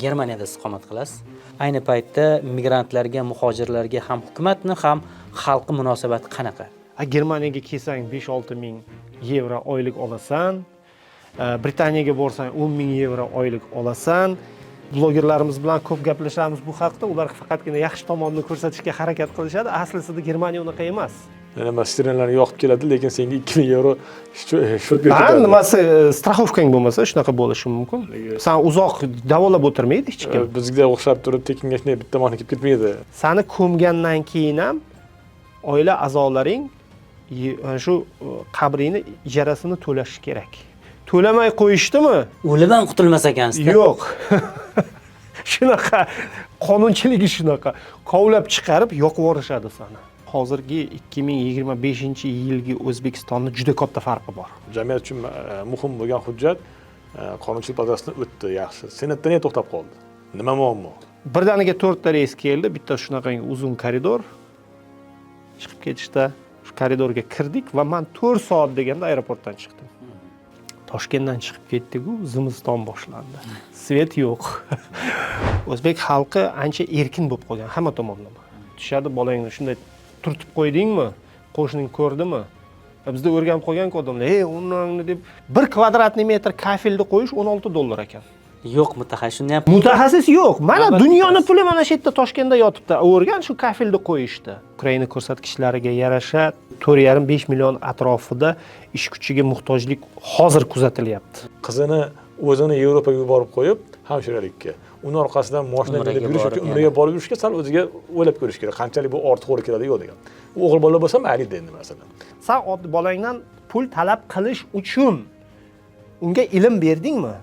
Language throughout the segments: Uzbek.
Germaniyada istiqomat qilasiz. Ayni paytda migrantlarga, muhojirlarga ham hukumatni, ham xalqi munosabati qanaqa? A Germaniyaga kelsang 5-6 ming yevro oylik olasan. Britaniyaga borsang 10 ming yevro oylik olasan. Blogerlarimiz bilan ko'p gaplashamiz bu haqda. Ular faqatgina yaxshi tomonni ko'rsatishga harakat qilishadi. Aslisida Germaniya unaqa emas. Nima, sirenalarni yoqib keladi, lekin senga 2000 yevro счет berib Ha, ketadi. nimasi, страховка ng bo'lmasa shunaqa bo'lishi mumkin. San uzoq davolab o'tirmaydi hech kim. Bizga o'xshab turib tekinga shunday bitta moni kelib ketmaydi. Sani ko'mgandan keyin ham oila a'zolaring shu qabringni ijarasini to'lashi kerak. To'lamay qo'yishdimi? O'lib ham qutulmas ekansizda. Yo'q. Shunaqa qonunchiligi shunaqa. Kovlab chiqarib yoqib yuborishadi sani. Hozirgi 2025-yilgi O'zbekistonni juda katta farqi bor. Jamiyat uchun muhim bo'lgan hujjat qonunchilik palatasidan o'tdi, yaxshi. Senatda nega to'xtab qoldi? Nima muammo? Birdaniga 4 ta reys keldi, bitta shunaqangi uzun koridor. Chiqib ketishda shu koridorga kirdik va men 4 soat deganda aeroportdan chiqdim. Toshkentdan chiqib ketdik-u, zimiston boshlandi. Свет yo'q. O'zbek xalqi ancha erkin bo'lib qolgan hamma tomonlama. Tushadi, bolangni shunday turtib qo'ydingmi, qo'shning ko'rdimi? Bizda o'rganib qolgan-ku odamlar, "Ey, unangni" deb 1 квадратный metr kafelni qo'yish 16 dollar ekan. Yo'q mutaxassis, shuni ham Mutaxassis yo'q. Mana Albatta. dunyoni puli mana shu yerda Toshkentda yotibdi. O'rgan shu kafelni qo'yishdi. Ukraina ko'rsatkichlariga yarasha 4,5-5 million atrofida ish kuchiga muhtojlik hozir kuzatilyapti. Qizini o'zini Yevropaga yuborib qo'yib, hamshiralikka. Uni orqasidan moshina Umraga minib yurish borib yoki umraga yana. borib yurishga sal o'ziga o'ylab ko'rish kerak. Qanchalik bu ortiq keladi yo'q degan. U o'g'il bola bo'lsa mayli endi masalan. San bolangdan pul talab qilish uchun unga ilm berdingmi?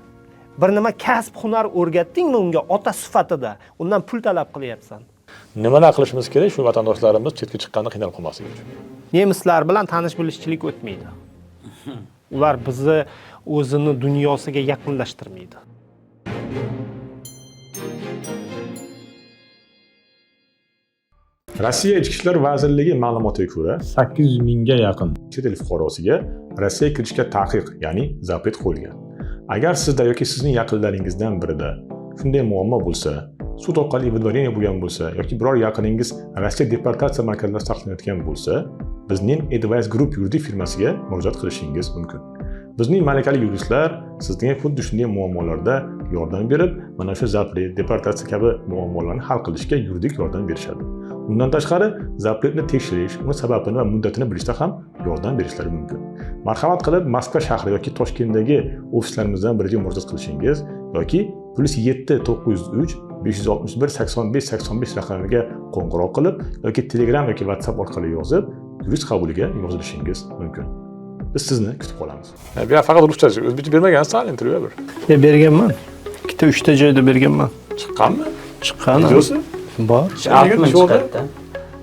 Bir nima kasb hunar o'rgatdingmi unga ota sifatida? Undan pul talab qilyapsan. Nimalar qilishimiz kerak shu vatandoshlarimiz chetga chiqqanda qiynalib qolmasligi uchun? Nemislar bilan tanish bilishchilik o'tmaydi. Ular bizni o'zini dunyosiga yaqinlashtirmaydi. Rossiya Ichki ishlar vazirligi ma'lumotiga ko'ra, 800 mingga yaqin chet el fuqarosiga Rossiyaga kirishga taqiq, ya'ni запрет qo'yilgan. Agar sizda yoki sizning yaqinlaringizdan birida shunday muammo bo'lsa, sud orqali выдворение bo'lgan bo'lsa yoki biror yaqiningiz Rossiya deportatsiya markazlarida saqlanayotgan bo'lsa, bizning Advice Group yuridik firmasiga murojaat qilishingiz mumkin. Bizning malakali yuristlar sizga xuddi shunday muammolarda yordam berib, mana shu запрет, deportatsiya kabi muammolarni hal qilishga yuridik yordam berishadi. Undan tashqari, запрет ni tekshirish, uni sababini va muddatini bilishda ham yordam berishlari mumkin. Marhamat qilib Moskva shahri yoki Toshkentdagi ofislarimizdan biriga murojaat qilishingiz yoki +7 903 561 85 85 raqamiga qo'ng'iroq qilib yoki Telegram yoki WhatsApp orqali yozib, yurist qabuliga yozilishingiz mumkin. Biz sizni kutib qolamiz. Bu yoq faqat ruscha, o'zbekcha bermagansiz hali intervyu bir. Ya berganman. Ikkita, uchta joyda berganman. Chiqqanmi? Chiqqan. Videosi? Bor. 6 ming chiqadi-da.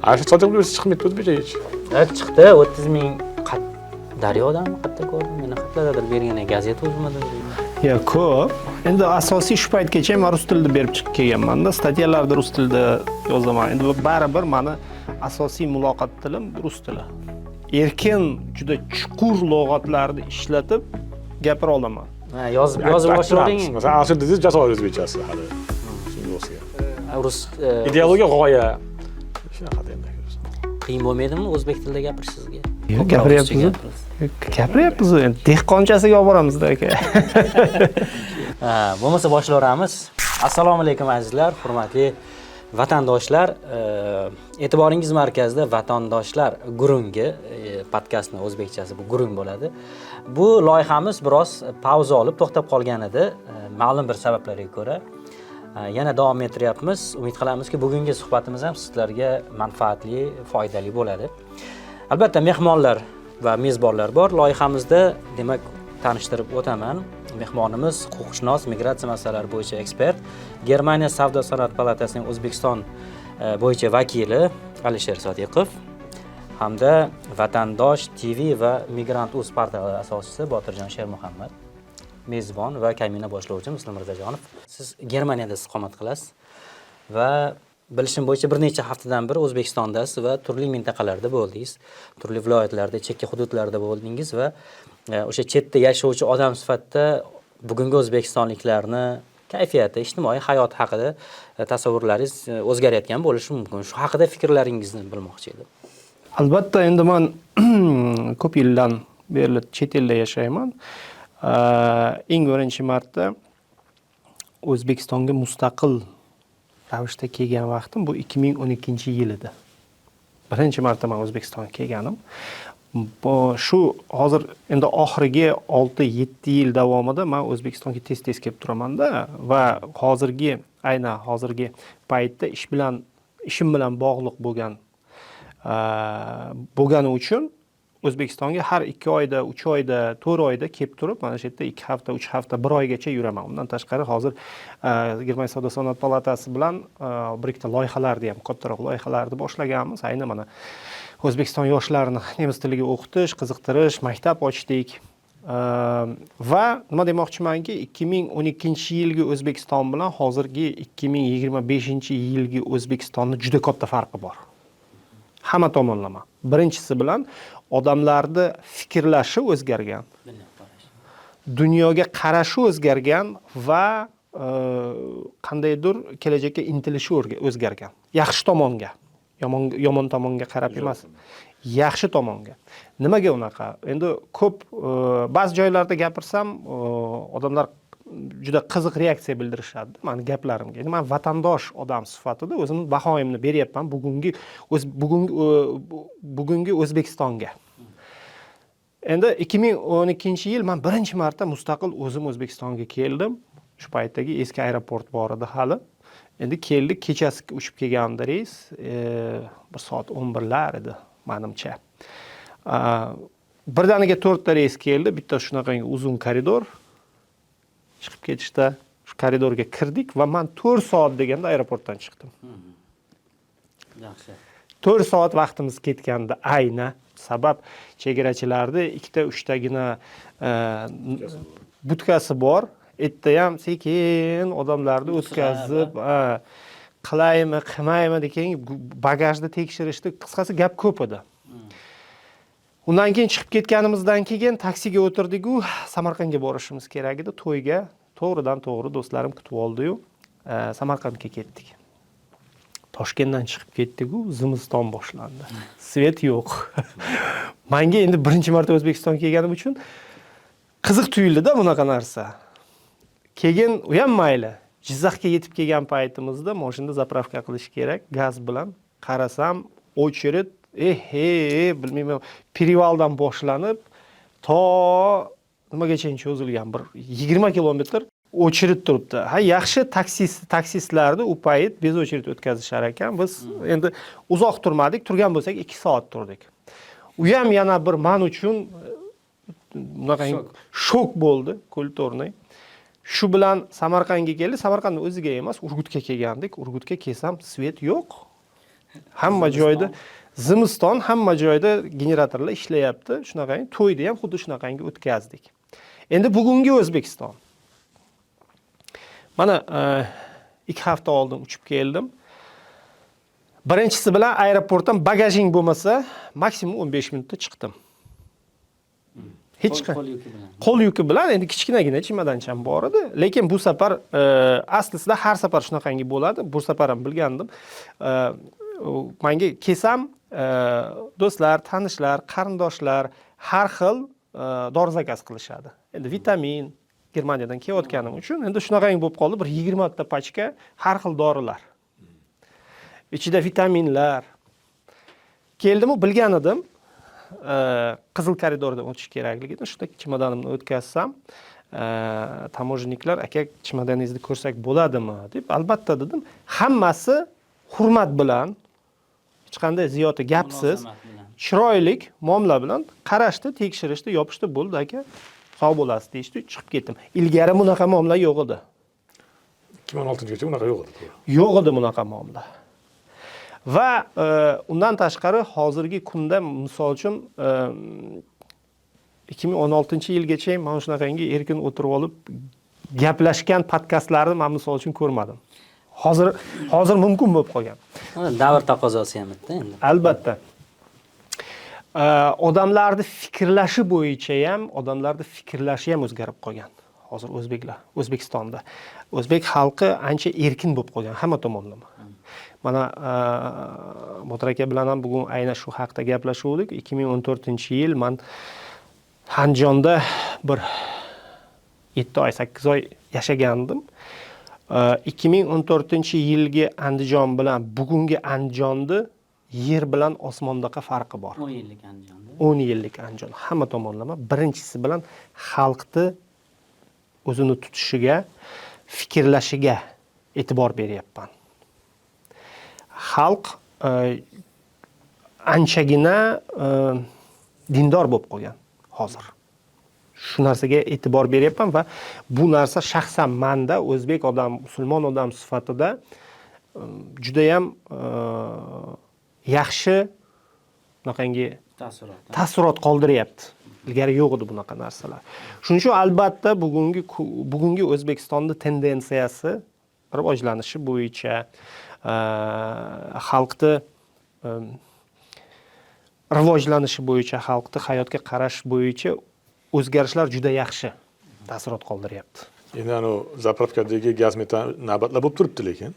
A shu sodiq bo'lsa chiqmaydi o'zbekcha hech. Evet, chiqdi 30 ming Daryodami qayerda ko'rdim, yana qayerlardadir bergan gazeta o'zimida. Ya ko'p. Endi asosiy shu paytgacha men rus tilida berib chiqib kelganman-da, статья larda rus tilida yozaman. Endi baribir mani asosiy muloqot tilim rus tili. Erkin, juda chuqur lug'atlarni ishlatib gapira olaman. Ha, yozib yozib oshiruvding. Masalan, asl dedingiz, jazoir o'zbekchasi hali. Shunga o'xshagan. Rus Ideologiya g'oya. Shunaqa endi. Qiyin bo'lmaydimi o'zbek tilida gapirish sizga? Yo'q, gapiryapmiz. Gapiryapmiz endi. Dehqonchasiga olib boramizda aka. Ha, bo'lmasa boshlayveramiz. Assalomu alaykum azizlar, hurmatli vatandoshlar. E'tiboringiz markazida vatandoshlar gurungi, podkastni o'zbekchasi bu gurung bo'ladi. Bu loyihamiz biroz pauza olib to'xtab qolgan edi, ma'lum bir sabablarga ko'ra. Yana davom ettiryapmiz. Umid qilamizki, bugungi suhbatimiz ham sizlarga manfaatli, foydali bo'ladi. Albatta mehmonlar va mezbonlar bor loyihamizda. Demak, tanishtirib o'taman. Mehmonimiz huquqshunos, migratsiya masalalari bo'yicha ekspert, Germaniya Savdo sanoat palatasining O'zbekiston bo'yicha vakili Alisher Sodiqov hamda Vatandosh TV va Migrant Uz portali asoschisi Botirjon Shermuhammad, mezbon va kamina boshlovchi Muslim Mirzajonov. Siz Germaniyada istiqomat qilasiz va bilishim bo'yicha bir necha haftadan beri O'zbekistondasiz va turli mintaqalarda bo'ldingiz, turli viloyatlarda, chekka hududlarda bo'ldingiz va o'sha chetda yashovchi odam sifatida bugungi o'zbekistonliklarni kayfiyati, ijtimoiy hayot haqida tasavvurlaringiz o'zgarayotgan bo'lishi mumkin. Shu haqida fikrlaringizni bilmoqchi edim. Albatta, endi man ko'p yildan beri chet elda yashayman. Eng birinchi marta O'zbekistonga mustaqil ravishda kelgan vaqtim bu 2012 yil edi. Birinchi marta man O'zbekistonga kelganim. Bu shu hozir endi oxirgi 6-7 yil davomida man O'zbekistonga tez tez kelib turamanda va hozirgi, aynan hozirgi paytda ish bilan, ishim bilan bog'liq bo'lgani uchun O'zbekistonga har 2 oyda, 3 oyda, 4 oyda kelib turib, mana shu yerda 2 hafta, 3 hafta, bir oygacha yuraman. Undan tashqari, hozir Germaniya savdo sanoat palatasi bilan bir ikkita loyihalarni ham, kattaroq loyihalarni boshlaganmiz. Aynan mana O'zbekiston yoshlarini nemis tiliga o'qitish, qiziqtirish, maktab ochdik. Va nima demoqchimanki, 2012 yilgi O'zbekiston bilan hozirgi 2025 yilgi O'zbekistonni juda katta farqi bor hamma tomonlama. Birinchisi bilan odamlarni fikrlashi o'zgargan, dunyoga qarashi o'zgargan va qandaydir kelajakka intilishi o'zgargan, yaxshi tomonga, yomon tomonga qarab emas, yaxshi tomonga. Nimaga unaqa? Endi ko'p ba'zi joylarda gapirsam, odamlar juda qiziq reaksiya bildirishadi mani gaplarimga. Endi man vatandosh odam sifatida o'zimni bahoyimni beryapman bugungi O'zbekistonga. Endi 2012 yil man birinchi marta mustaqil o'zim O'zbekistonga keldim. Shu paytdagi eski aeroport bor edi hali. Endi keldik, kechasi uchib kelgandi reys, bir soat 11lar edi manimcha. Birdaniga to'rtta reys keldi, bitta shunaqangi uzun koridor chiqib ketishda. Shu koridorga kirdik va man 4 soat deganda aeroportdan chiqdim. Yaxshi. 4 soat vaqtimiz ketgandi, ayni sabab chegarachilarni ikkita uchtagina budkasi bor, erta ham sekin odamlarni o'tkazib, ha, qilaymi, qilmaymi degan, bagajni tekshirishdi, qisqasi, gap ko'p edi. Undan keyin chiqib ketganimizdan keyin taksiga o'tirdiku, Samarqandga borishimiz kerak edi to'yga. To'g'ridan to'g'ri do'stlarim kutib oldiyu, Samarqandga ketdik. Toshkentdan chiqib ketdiku, zimiston boshlandi, свет yo'q. Manga endi birinchi marta O'zbekistonga kelganim uchun qiziq tuyuldida bunaqa narsa. Keyin u ham mayli, Jizzaxga yetib kelgan paytimizda moshinada заправка qilish kerak gaz bilan. Qarasam, очередь, ehe, bilmayman, перевал dan boshlanib to nimagacha cho'zilgan, bir 20 kilometr очередь turibdi. Ha, yaxshi, taksistlarni u payt без очередь o'tkazishar ekan. Biz endi uzoq turmadik, turgan bo'lsak, 2 soat turdik. U ham yana bir man uchun bunaqa shok bo'ldi, культурный. Shu bilan Samarqandga keldik. Samarqandni o'ziga emas, Urgutga kelgandik. Urgutga kelsam, свет yo'q hamma joyda, zimiston, hamma joyda generatorlar ishlayapti. Shunaqangi to'yni ham xuddi shunaqangi o'tkazdik. Endi bugungi O'zbekiston, mana 2 hafta oldin uchib keldim. Birinchisi bilan aeroportdan bagajing bo'lmasa, maksimum 15 minutda chiqdim. Hech Qo'l yuki bilan. Qo'l yuki bilan. Endi kichkinagina chemodancham bor edi, lekin bu safar aslida har safar shunaqangi bo'ladi, bu safar ham bilgandim. Manga kelsam, do'stlar, tanishlar, qarindoshlar har xil dori заказ qilishadi. Endi vitamin, Germaniyadan kelayotganim uchun endi shunaqangi bo'lib qoldi, bir 20 ta pachka har xil dorilar, ichida vitaminlar keldimu, bilgan edim qizil koridordan o'tish kerakligini. Shunda chemodanimni o'tkazsam, таможенник lar: "Aka, chemodaningizni ko'rsak bo'ladimi?" deb. "Albatta", dedim. Hammasi hurmat bilan, hech qanday ziyodi gapsiz, Munosabat bilan. Chiroylik muomala bilan qarashdi, tekshirishdi, yopishdi. "Bo'ldi, aka, sog' bo'lasiz", deyishdi. Chiqib ketdim. Ilgari bunaqa muomala yo'q edi. 2016gacha unaqa yo'q edi, to'g'ri. Yo'q edi bunaqa muomala. Va undan tashqari, hozirgi kunda, misol uchun, 2016 yilgacha mana shunaqangi erkin o'tirib olib gaplashgan podkastlarni man, misol uchun, ko'rmadim. Hozir mumkin bo'lib qolgan. Davr taqozosi ham bitta endi. Albatta. Odamlarni fikrlashi bo'yicha ham, odamlarni fikrlashi ham o'zgarib qolgan. Hozir o'zbeklar O'zbekistonda, o'zbek xalqi ancha erkin bo'lib qolgan hamma tomonlama. Mana Botir aka bilan ham bugun aynan shu haqda gaplashuvdik. 2014-yil man Andijonda bir 7 oy, 8 oy yashagandim. 2014-yilgi Andijon bilan bugungi Andijonni yer bilan osmondaqa farqi bor. 10 yillik Andijonda. 10 yillik Andijon hamma tomonlama, birinchisi bilan xalqni o'zini tutishiga, fikrlashiga e'tibor beryapman. Xalq anchagina dindor bo'lib qolgan hozir. Shu narsaga e'tibor beryapman va bu narsa shaxsan manda, o'zbek odam, musulmon odam sifatida judayam yaxshi bunaqangi taassurot taassurot qoldiryapti. Ilgari yo'q edi bunaqa narsalar. Shuning uchun albatta bugungi O'zbekistonda tendensiyasi rivojlanishi bo'yicha, xalqni rivojlanishi bo'yicha, xalqni hayotga qarash bo'yicha o'zgarishlar juda yaxshi taassurot qoldiryapti. Endi anavi заправка dagi gaz, metan navbatlar bo'lib turibdi lekin.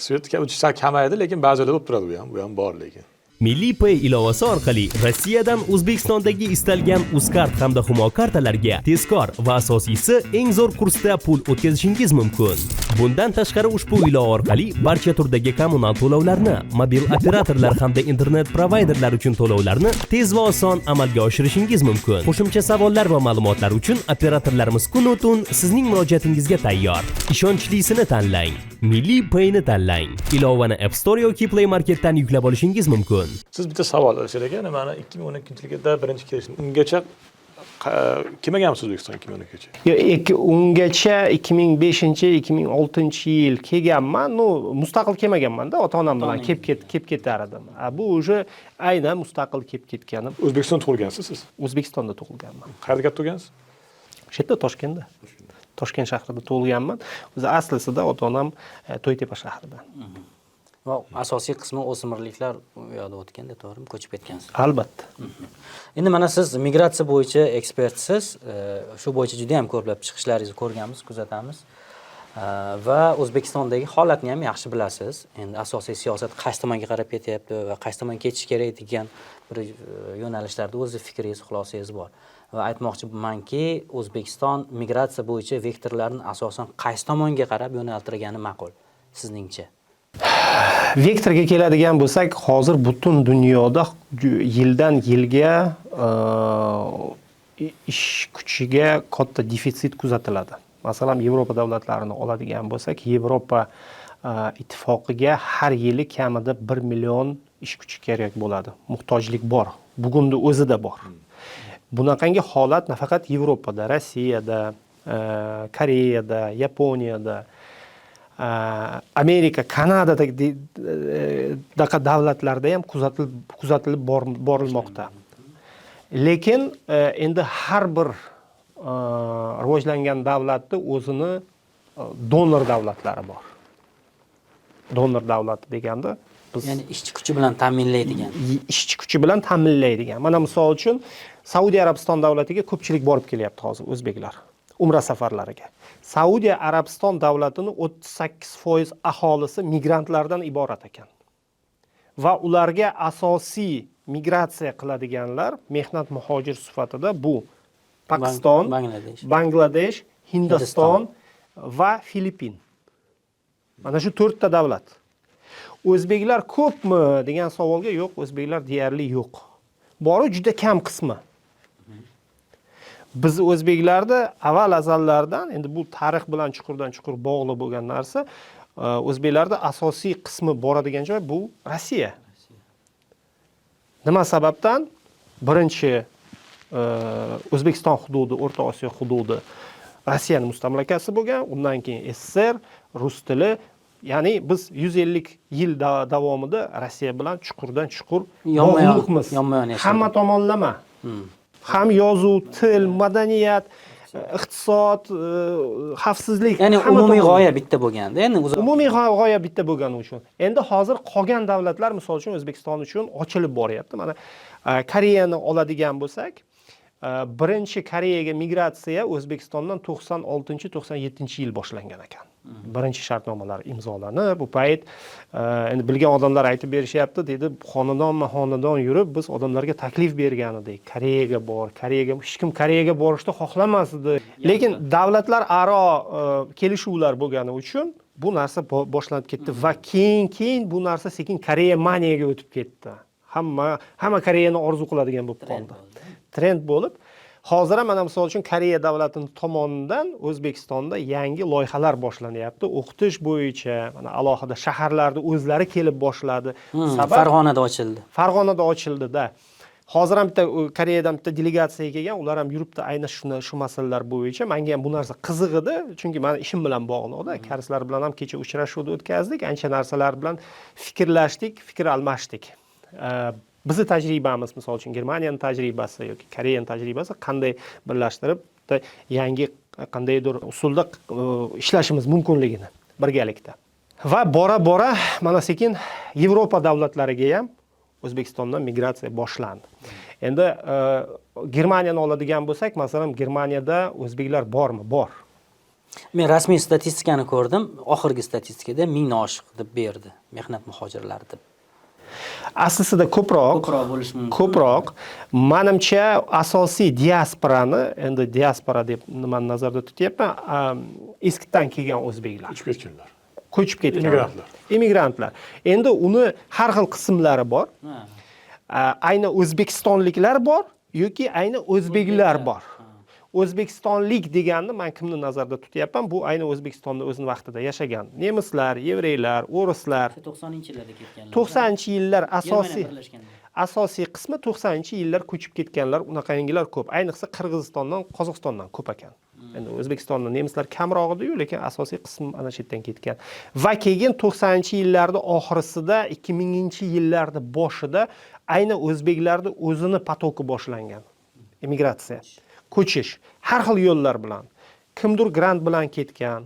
Свет sal kamaydi, lekin ba'zi yerda bo'lib turadi bu ham, bu ham bor lekin. Milliy Pay ilovasi orqali Rossiyadan O'zbekistondagi istalgan Uzcard hamda Humo kartalariga tezkor va asosiysi, eng zo'r kursda pul o'tkazishingiz mumkin. Bundan tashqari, ushbu ilova orqali barcha turdagi kommunal to'lovlarni, mobil operatorlar hamda internet provayderlar uchun to'lovlarni tez va oson amalga oshirishingiz mumkin. Qo'shimcha savollar va ma'lumotlar uchun operatorlarimiz kunu tun sizning murojaatingizga tayyor. Ishonchlisini tanlang. Milliy Payni tanlang. Ilovani App Store yoki Play Marketdan yuklab olishingiz mumkin. Siz bitta savol, Alisher aka, nimani 2012-yilda birinchi kelishim. Ungacha kelmaganmisiz O'zbekistonga 2012gacha? Yo, ungacha 2005, 2006 yil kelganman. Ну, mustaqil kelmaganman-da, ota-onam bilan Ota-onangiz. kelib ketar edim. A bu уже aynan mustaqil kelib ketganim. O'zbekistonda tug'ilgansiz siz? O'zbekistonda tug'ilganman. Qayerda katta bo'lgansiz? O'sha yerda, Toshkentda. Toshkent shahrida tug'ilganman. O'zi aslisida ota-onam To'ytepa shahridan. Va asosiy qismi o'smirliklar u yoqda o'tganda, to'g'rimi? Ko'chib ketgansiz. Albatta. Endi mana siz migratsiya bo'yicha ekspertsiz. Shu bo'yicha juda ham ko'plab chiqishlaringizni ko'rganmiz, kuzatamiz. Va O'zbekistondagi holatni ham yaxshi bilasiz. Endi asosiy siyosat qaysi tomonga qarab ketyapti va qaysi tomonga ketish kerak degan bir yo'nalishlarda o'zi fikringiz, xulosangiz bor. Va aytmoqchimanki, O'zbekiston migratsiya bo'yicha vektorlarni asosan qaysi tomonga qarab yo'naltirgani ma'qul sizningcha? Vektorga keladigan bo'lsak, hozir butun dunyoda yildan yilga ish kuchiga katta defitsit kuzatiladi. Masalan, Yevropa davlatlarini oladigan bo'lsak, Yevropa ittifoqiga har yili kamida 1 million ish kuchi kerak bo'ladi. Muhtojlik bor. Bugunni o'zida bor. Bunaqangi holat nafaqat Yevropada, Rossiyada, Koreyada, Yaponiyada, Amerika, Kanadadagi daqa davlatlarda ham kuzatilib borilmoqda. Lekin endi har bir rivojlangan davlatni o'zini donor davlatlari bor. Donor davlati deganda biz Ya'ni ishchi kuchi bilan ta'minlaydigan. Ishchi kuchi bilan ta'minlaydigan. Mana misol uchun Saudiya Arabiston davlatiga ko'pchilik borib kelyapti hozir, o'zbeklar umra safarlariga. Saudiya Arabiston davlatini 38% aholisi migrantlardan iborat ekan. Va ularga asosiy migratsiya qiladiganlar mehnat muhojir sifatida bu Pokiston, Bangladesh. Bangladesh, Hindiston Hindiston. va Filippin. Mana shu to'rtta davlat. O'zbeklar ko'pmi degan savolga, yo'q, o'zbeklar deyarli yo'q. Bori juda kam qismi. Biz o'zbeklarda avval azallardan, endi bu tarix bilan chuqurdan chuqur bog'liq bo'lgan narsa, o'zbeklarda asosiy qismi boradigan joy bu Rossiya. Nima sababdan? Birinchi, O'zbekiston hududi, O'rta Osiyo hududi Rossiyani mustamlakasi bo'lgan, undan keyin SSSR, rus tili, ya'ni biz 150 yil davomida Rossiya bilan chuqurdan chuqur Yonma-yon, bog'liqmiz. yonma-yon yashadik. Hamma tomonlama. Ham yozuv, til, madaniyat, iqtisod, xavfsizlik. Ya'ni hamma umumiy tomonlama. g'oya bitta bo'lganda, endi Umumiy g'oya bitta bo'lgani uchun. Endi hozir qolgan davlatlar, misol uchun, O'zbekiston uchun ochilib boryapti. Mana Koreyani oladigan bo'lsak, Birinchi Koreyaga migratsiya O'zbekistondan 96-97 yil boshlangan ekan. Birinchi shartnomalar imzolanib, bu payt endi bilgan odamlar aytib berishyapti, deydi, xonadonma xonadon yurib biz odamlarga taklif bergan edik, Koreyaga bor, Koreyaga. Hech kim Koreyaga borishni xohlamas edi, lekin davlatlar aro kelishuvlar bo'lgani uchun bu narsa boshlanib ketdi va keyin bu narsa sekin Koreya maniyaga o'tib ketdi. Hamma Koreyani orzu qiladigan bo'lib qoldi, trend bo'lib. Hozir ham mana, misol uchun, Koreya davlatini tomonidan O'zbekistonda yangi loyihalar boshlanyapti o'qitish bo'yicha. Mana alohida shaharlarda o'zlari kelib boshladi. Sabab Farg'onada ochildi. Farg'onada ochildida. Hozir ham bitta Koreyadan bitta delegatsiya kelgan, ular ham yuribdi aynan shu masalalar bo'yicha. Manga ham bu narsa qiziq edi, chunki mani ishim bilan bog'liqda. Koreyslar bilan ham kecha uchrashuvni o'tkazdik, ancha narsalar bilan fikrlashdik, fikr almashdik. Bizni tajribamiz, misol uchun, Germaniyani tajribasi yoki Koreyani tajribasi qanday birlashtirib, bitta yangi qandaydir usulda ishlashimiz mumkinligini birgalikda. Va bora bora mana sekin Yevropa davlatlariga ham O'zbekistondan migratsiya boshlandi. Endi Germaniyani oladigan bo'lsak, masalan, Germaniyada o'zbeklar bormi? Bor. Men rasmiy statistikani ko'rdim. Oxirgi statistikada 1000dan oshiq deb berdi mehnat muhojirlari deb. Aslisida ko'proq. Ko'proq bo'lishi mumkin. Ko'proq. Manimcha, asosiy diasporani, endi diaspora deb nimani nazarda tutyapman, eskidan kelgan o'zbeklar. Ko'chib ketganlar. Ko'chib ketgan. Immigrantlar. Immigrantlar. Endi uni har xil qismlari bor. Ayni o'zbekistonliklar bor yoki ayni o'zbeklar bor. O'zbekistonlik deganni man kimni nazarda tutyapman? Bu ayni O'zbekistonda o'zini vaqtida yashagan nemislar, yevreylar, o'rislar. 90-yillarda ketganlar. 90-yillar asosiy Germaniya birlashganda. Asosiy qismi 90-yillar ko'chib ketganlar, unaqangilar ko'p. Ayniqsa Qirg'izistondan, Qozog'istondan ko'p ekan. Endi O'zbekistonda nemislar kamroq ediyu, lekin asosiy qism ana shu yerdan ketgan. Va keyin 90-yillarda oxirisida, 2000-yillarda boshida ayni o'zbeklarni o'zini поток i boshlangan. Emigratsiya, ko'chish har xil yo'llar bilan. Kimdir grant bilan ketgan,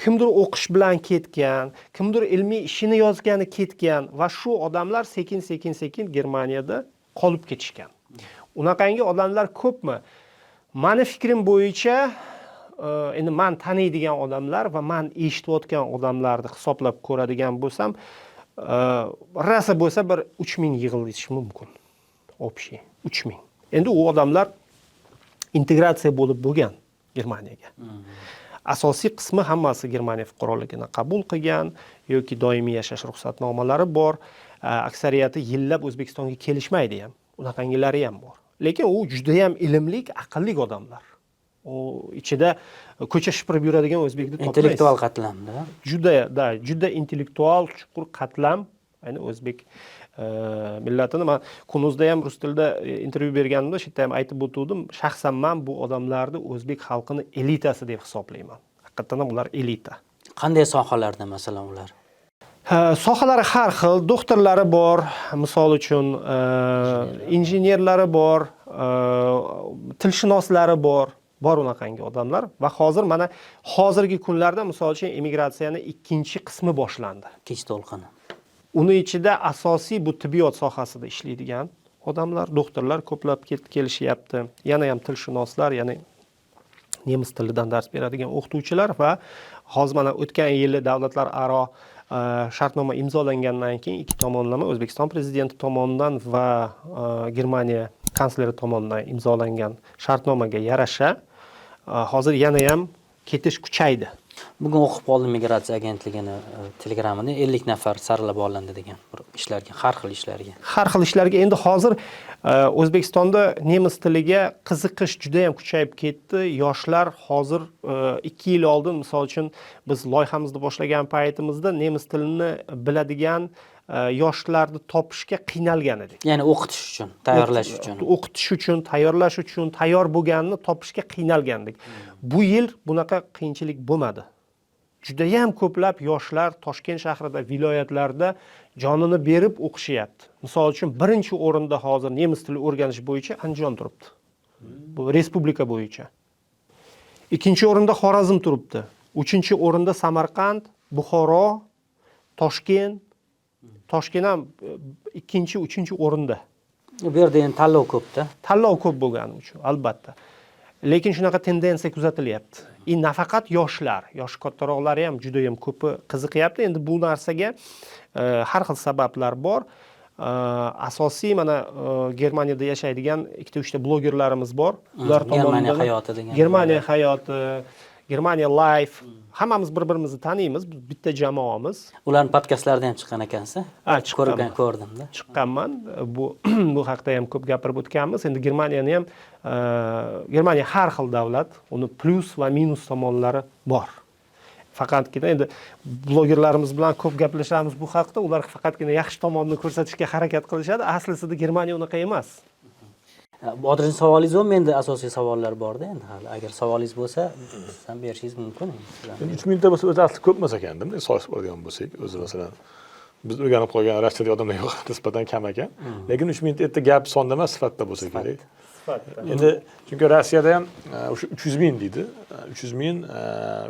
kimdir o'qish bilan ketgan, kimdir ilmiy ishini yozgani ketgan va shu odamlar sekin sekin sekin Germaniyada qolib ketishgan. Unaqangi odamlar ko'pmi? Mani fikrim bo'yicha, endi man taniydigan odamlar va man eshitayotgan odamlarni hisoblab ko'radigan bo'lsam, rosa bo'lsa bir 3000 yig'ilishi mumkin. Общий 3000. Endi u odamlar integratsiya bo'lib bo'lgan Germaniyaga. Asosiy qismi hammasi Germaniya fuqaroligini qabul qilgan yoki doimiy yashash ruxsatnomalari bor. Aksariyati yillab O'zbekistonga kelishmaydi ham, unaqangilari ham bor. Lekin u judayam ilmli, aqlli odamlar. U ichida ko'cha shipirib yuradigan o'zbekni topmaysiz. Intellektual qatlamda. Juda da, juda intellektual, chuqur qatlam ayni o'zbek millatini. Man Kunuzda ham rus tilida intervyu berganimda shu yerda ham aytib o'tgandim, shaxsan man bu odamlarni o'zbek xalqini elitasi deb hisoblayman. Haqiqatdan ham ular elita. Qanday sohalarda, masalan, ular? Ha, sohalari har xil. Doktorlari bor, misol uchun, injenerlari bor, tilshunoslari bor. Bor unaqangi odamlar. Va hozir, mana hozirgi kunlarda, misol uchun, emigratsiyani ikkinchi qismi boshlandi. Ikkinchi to'lqini. Uni ichida asosiy bu tibbiyot sohasida ishlaydigan odamlar, doktorlar ko'plab kelishyapti. Yana ham tilshunoslar, ya'ni nemis tilidan dars beradigan o'qituvchilar. Va hozir mana o'tgan yili davlatlar aro shartnoma imzolangandan keyin ikki tomonlama, O'zbekiston prezidenti tomonidan va Germaniya kansleri tomonidan imzolangan shartnomaga yarasha hozir yana ham ketish kuchaydi. Bugun o'qib qoldim migratsiya agentligini telegramida 50 nafar saralab olindi degan bir ishlarga, har xil ishlarga. Har xil ishlarga. Endi hozir O'zbekistonda nemis tiliga qiziqish juda yam kuchayib ketdi. Yoshlar hozir, 2 yil oldin, misol uchun, biz loyihamizni boshlagan paytimizda nemis tilini biladigan yoshlarni topishga qiynalgan edik. Ya'ni o'qitish uchun, tayyorlash uchun. O'qitish uchun, tayyorlash uchun tayyor bo'lganini topishga qiynalgandik. Bu yil bunaqa qiyinchilik bo'lmadi. Judayam ko'plab yoshlar Toshkent shahrida, viloyatlarda jonini berib o'qishyapti. Misol uchun, birinchi o'rinda hozir nemis tili o'rganish bo'yicha Andijon turibdi, bu respublika bo'yicha. Ikkinchi o'rinda Xorazm turibdi, uchinchi o'rinda Samarqand, Buxoro, Toshkent. Toshkent ham ikkinchi, uchinchi o'rinda. Bu yerda endi tanlov ko'pda. Tanlov ko'p bo'lgani uchun, albatta. Lekin shunaqa tendensiya kuzatilyapti. И nafaqat yoshlar, yoshi kattaroqlari ham juda yam ko'pi qiziqyapti. Endi bu narsaga har xil sabablar bor. Asosiy mana Germaniyada yashaydigan ikkita, uchta blogerlarimiz bor. Ular Germaniya tomonidan hayoti degan. Germaniya hayoti, Germaniya life, hammamiz bir birimizni taniymiz, biz bitta jamoamiz. Ularni podkastlarida ham chiqqan ekansiz. Ha, chiqqanman. Ko'rgan, ko'rdimda. Chiqqanman. Bu haqda ham ko'p gapirib o'tganmiz. Endi Germaniyani ham, Germaniya har xil davlat, uni plyus va minus tomonlari bor. Faqatgina endi blogerlarimiz bilan ko'p gaplashamiz bu haqda, ular faqatgina yaxshi tomonni ko'rsatishga harakat qilishadi. Aslisida Germaniya unaqa emas. Botirjon, savolingiz bormi? Menda asosiy savollar borda endi hali. Agar savolingiz bo'lsa, siz ham berishingiz mumkin. Endi 3 mingta bo'lsa, o'zi asli ko'p emas ekan, bunday solishtiradigan bo'lsak. O'zi, masalan, biz o'rganib qolgan Rossiyadagi odamlarga nisbatan kam ekan, lekin 3 mingta yerda gap sonda emas, sifatda bo'lsa kerak endi. Chunki Rossiyada ham o'sha 300 ming deydi, 300 ming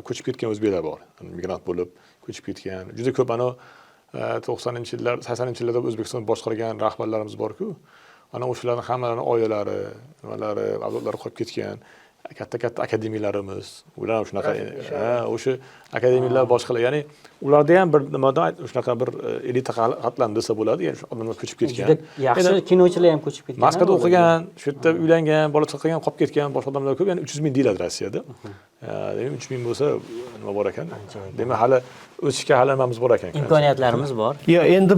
ko'chib ketgan o'zbeklar bor. Yani migrant bo'lib ko'chib ketgan juda ko'p. Anavi 90-yillar, 80-yillarda O'zbekistonni boshqargan rahbarlarimiz borku, ana o'shalarni hammalarini oilalari, nimalari, avlodlari qolib ketgan. Katta katta akademiklarimiz, ular ham shunaqa, ha, o'sha akademiklar, boshqalar, ya'ni ularda ham bir nimadan shunaqa bir elita qatlam desa bo'ladi, ya'ni shu odamlar ko'chib ketgan. Juda yaxshi Endi kinochilar ham ko'chib ketgan. Moskvada o'qigan, shu yerda uylangan, bola chaqa qolib ketgan boshqa odamlar ko'p. Ya'ni 300 ming deyiladi Rossiyada. Demak, 3000 bo'lsa, nima bor ekan, demak, hali o'sishga hali nimamiz bor ekan. Imkoniyatlarimiz bor. Yo, endi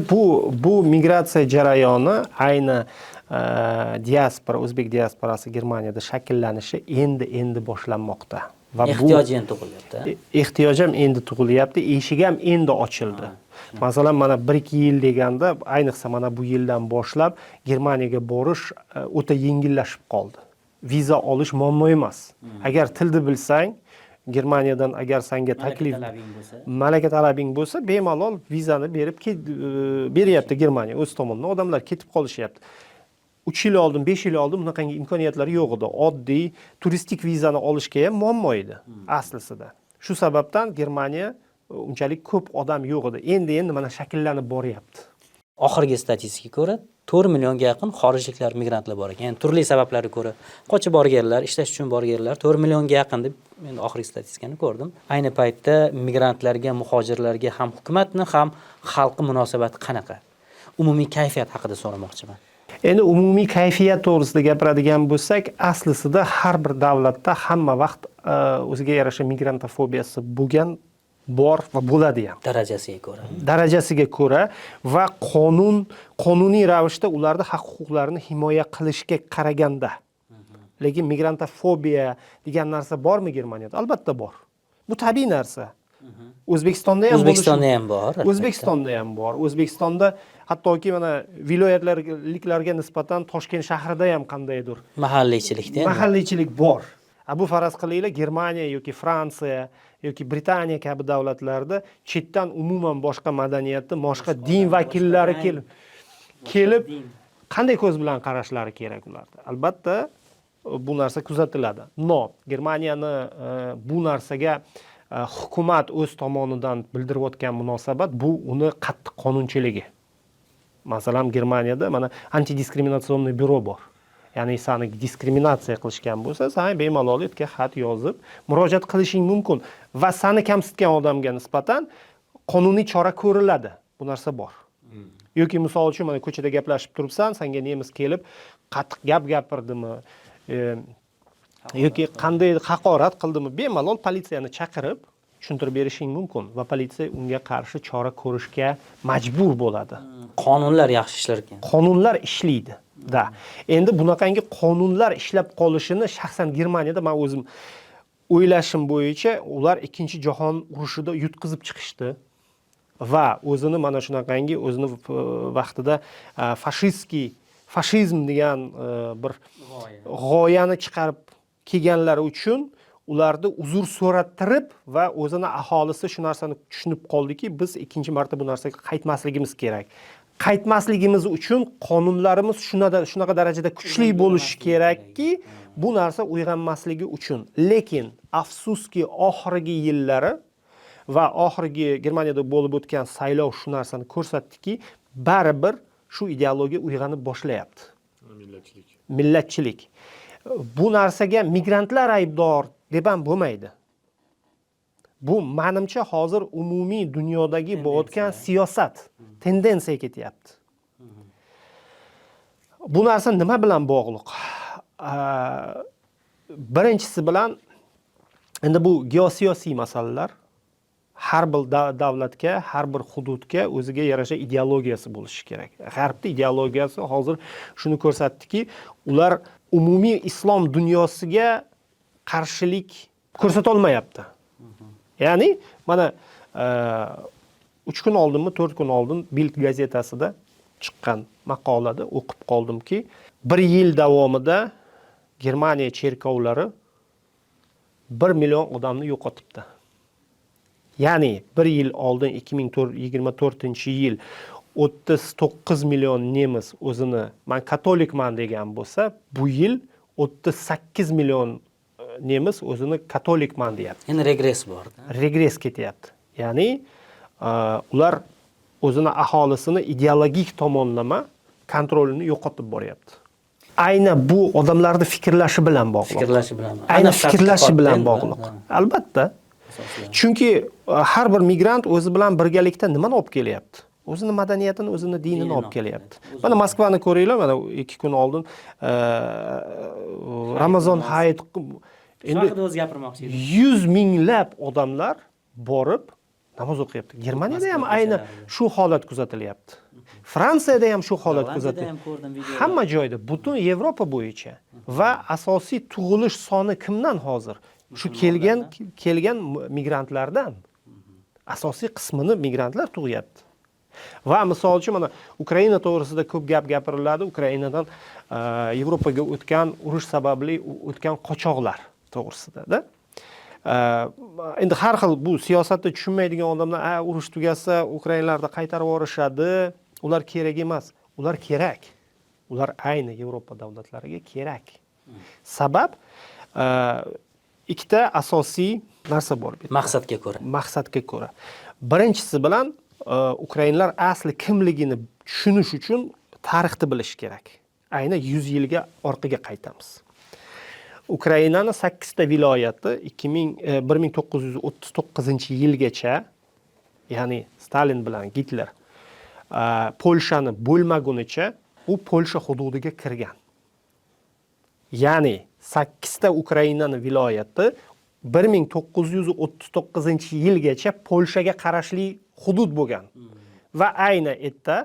bu migratsiya jarayoni, ayni diaspora, o'zbek diasporasi Germaniyada shakllanishi endi endi boshlanmoqda va bu Ehtiyoj endi tug'ilyapti. Ehtiyoj ham endi tug'ilyapti, eshigi ham endi ochildi. Masalan, mana 1-2 yil deganda, ayniqsa mana bu yildan boshlab Germaniyaga borish o'ta yengillashib qoldi. Viza olish muammo emas. Agar tilni bilsang, Germaniyadan agar sanga taklif talabing bo'lsa. Malaka talabing bo'lsa, bemalol vizani berib beryapti Germaniya o'z tomonidan. Odamlar ketib qolishyapti. 3 yil oldin, 5 yil oldin bunaqangi imkoniyatlar yo'q edi. Oddiy turistik vizani olishga ham muammo edi aslisida. Shu sababdan Germaniya unchalik ko'p odam yo'q edi. Endi endi mana shakllanib boryapti. Oxirgi statistikaga ko'ra, 4 millionga yaqin xorijliklar, migrantlar bor ekan. Ya'ni turli sabablarga ko'ra qochib borganlar, ishlash uchun borganlar 4 millionga yaqin deb men oxirgi statistikani ko'rdim. Ayni paytda migrantlarga, muhojirlarga ham hukumatni, ham xalqni munosabati qanaqa? Umumiy kayfiyat haqida so'ramoqchiman. Endi umumiy kayfiyat to'g'risida gapiradigan bo'lsak, aslisida har bir davlatda hamma vaqt o'ziga yarasha migrantofobiyasi bo'lgan, bor va bo'ladi ham. Darajasiga ko'ra. Darajasiga ko'ra va qonuniy ravishda ularni haq huquqlarini himoya qilishga qaraganda. Lekin migrantofobiya degan narsa bormi Germaniyada? Albatta bor. Bu tabiiy narsa. O'zbekistonda ham bo'lishi- O'zbekistonda ham bor, albatta. O'zbekistonda ham bor. O'zbekistonda hattoki mana viloyatlarliklarga nisbatan Toshkent shahrida ham qandaydir Mahalliychilikda endi. Mahalliychilik bor. A bu, faraz qilinglar, Germaniya yoki Fransiya yoki Britaniya kabi davlatlarda chetdan umuman boshqa madaniyatni, boshqa din vakillari kelib qanday ko'z bilan qarashlari kerak ularda? Albatta, bu narsa kuzatiladi. Но Germaniyani bu narsaga hukumat o'z tomonidan bildirayotgan munosabat, bu uni qattiq qonunchiligi. Masalan, Germaniyada mana антидискриминационный бюро bor. Ya'ni sani diskriminatsiya qilishgan bo'lsa, san bemalol yerga xat yozib murojaat qilishing mumkin va sani kamsitgan odamga nisbatan qonuniy chora ko'riladi. Bu narsa bor. Yoki misol uchun, mana ko'chada gaplashib turibsan, sanga nemis kelib qattiq gap gapirdimi yoki qanday haqorat qildimi, bemalol politsiyani chaqirib tushuntirib berishing mumkin va politsiya unga qarshi chora ko'rishga majbur bo'ladi. Qonunlar yaxshi ishlar ekan. Qonunlar ishlaydi da. Endi bunaqangi qonunlar ishlab qolishini shaxsan Germaniyada man o'zim o'ylashim bo'yicha, ular Ikkinchi jahon urushida yutqizib chiqishdi va o'zini mana shunaqangi o'zini vaqtida фашистский, fashizm degan bir g'oyani chiqarib kelganlari uchun ularni uzr so'rattirib va o'zini aholisi shu narsani tushunib qoldiki, biz ikkinchi marta bu narsaga qaytmasligimiz kerak. Qaytmasligimiz uchun qonunlarimiz shunaqa darajada kuchli bo'lishi kerakki, bu narsa uyg'onmasligi uchun. Lekin afsuski, oxirgi yillari va oxirgi Germaniyada bo'lib o'tgan saylov shu narsani ko'rsatdiki, baribir shu ideologiya uyg'onib boshlayapti. Millatchilik. Millatchilik. Bu narsaga migrantlar aybdor deb ham bo'lmaydi. Bu manimcha hozir umumiy dunyodagi bo'layotgan siyosat, tendensiya ketyapti. Bu narsa nima bilan bog'liq? Birinchisi bilan endi bu geosiyosiy masalalar. Har bir davlatga, har bir hududga o'ziga yarasha ideologiyasi bo'lishi kerak. G'arbni ideologiyasi hozir shuni ko'rsatdiki, ular umumiy islom dunyosiga qarshilik ko'rsata olmayapti. Ya'ni mana 3 kun oldinmi, 4 kun oldin Bild gazetasida chiqqan maqolada o'qib qoldimki, bir yil davomida Germaniya cherkovlari 1 million odamni yo'qotibdi. Ya'ni bir yil oldin, 2024-yil, 39 million nemis o'zini "man katolikman" degan bo'lsa, bu yil 38 million nemis o'zini katolikman deyapti. Endi regress bor. Regress ketyapti. Ya'ni ular o'zini aholisini ideologik tomonlama kontrolini yo'qotib boryapti. Aynan bu odamlarni fikrlashi bilan bog'liq. Fikrlashi bilan. Aynan Aniq fikrlashi tadqiqot bilan endi, bog'liq. ha. Albatta. Asoslar. Chunki har bir migrant o'zi bilan birgalikda nimani olib kelyapti? O'zini madaniyatini, o'zini dinini Dinini olib olib kelyapti. kelyapti. Mana Moskvani ko'ringlar, mana 2 kun oldin Ramazon hayit Shu endi haqida o'zi gapirmoqchi edim. yuz minglab odamlar borib namoz o'qiyapti. Germaniyada ham Moskva ayni ko'chalarida. shu holat kuzatilyapti. Fransiyada ham shu holat Gollandiyada kuzatilyapti. ham ko'rdim videolar. Hamma joyda, butun Yevropa bo'yicha. Va asosiy tug'ilish soni kimdan hozir? Shu kelgan migrantlardan. Asosiy qismini migrantlar tug'yapti. Va misol uchun mana Ukraina to'g'risida ko'p gap gapiriladi. Ukrainadan Yevropaga o'tgan, urush sababli o'tgan qochoqlar to'g'risida-da. Endi har xil bu siyosatni tushunmaydigan odamlar, a, urush tugasa ukrainlarni qaytarib yuborishadi, ular kerak emas. Ular kerak. Ular ayni Yevropa davlatlariga kerak. Sabab ikkita asosiy narsa bor bu yerda. Maqsadga ko'ra. Maqsadga ko'ra. Birinchisi bilan ukrainlar asli kimligini tushunish uchun tarixni bilish kerak. Ayni 100 yilga orqaga qaytamiz. Ukrainani sakkizta viloyati ikki ming 1939-yilgacha, ya'ni Stalin bilan Gitler Polshani bo'lmagunicha u Polsha hududiga kirgan. Ya'ni sakkizta Ukrainani viloyati 1939-yilgacha Polshaga qarashli hudud bo'lgan va ayni yerda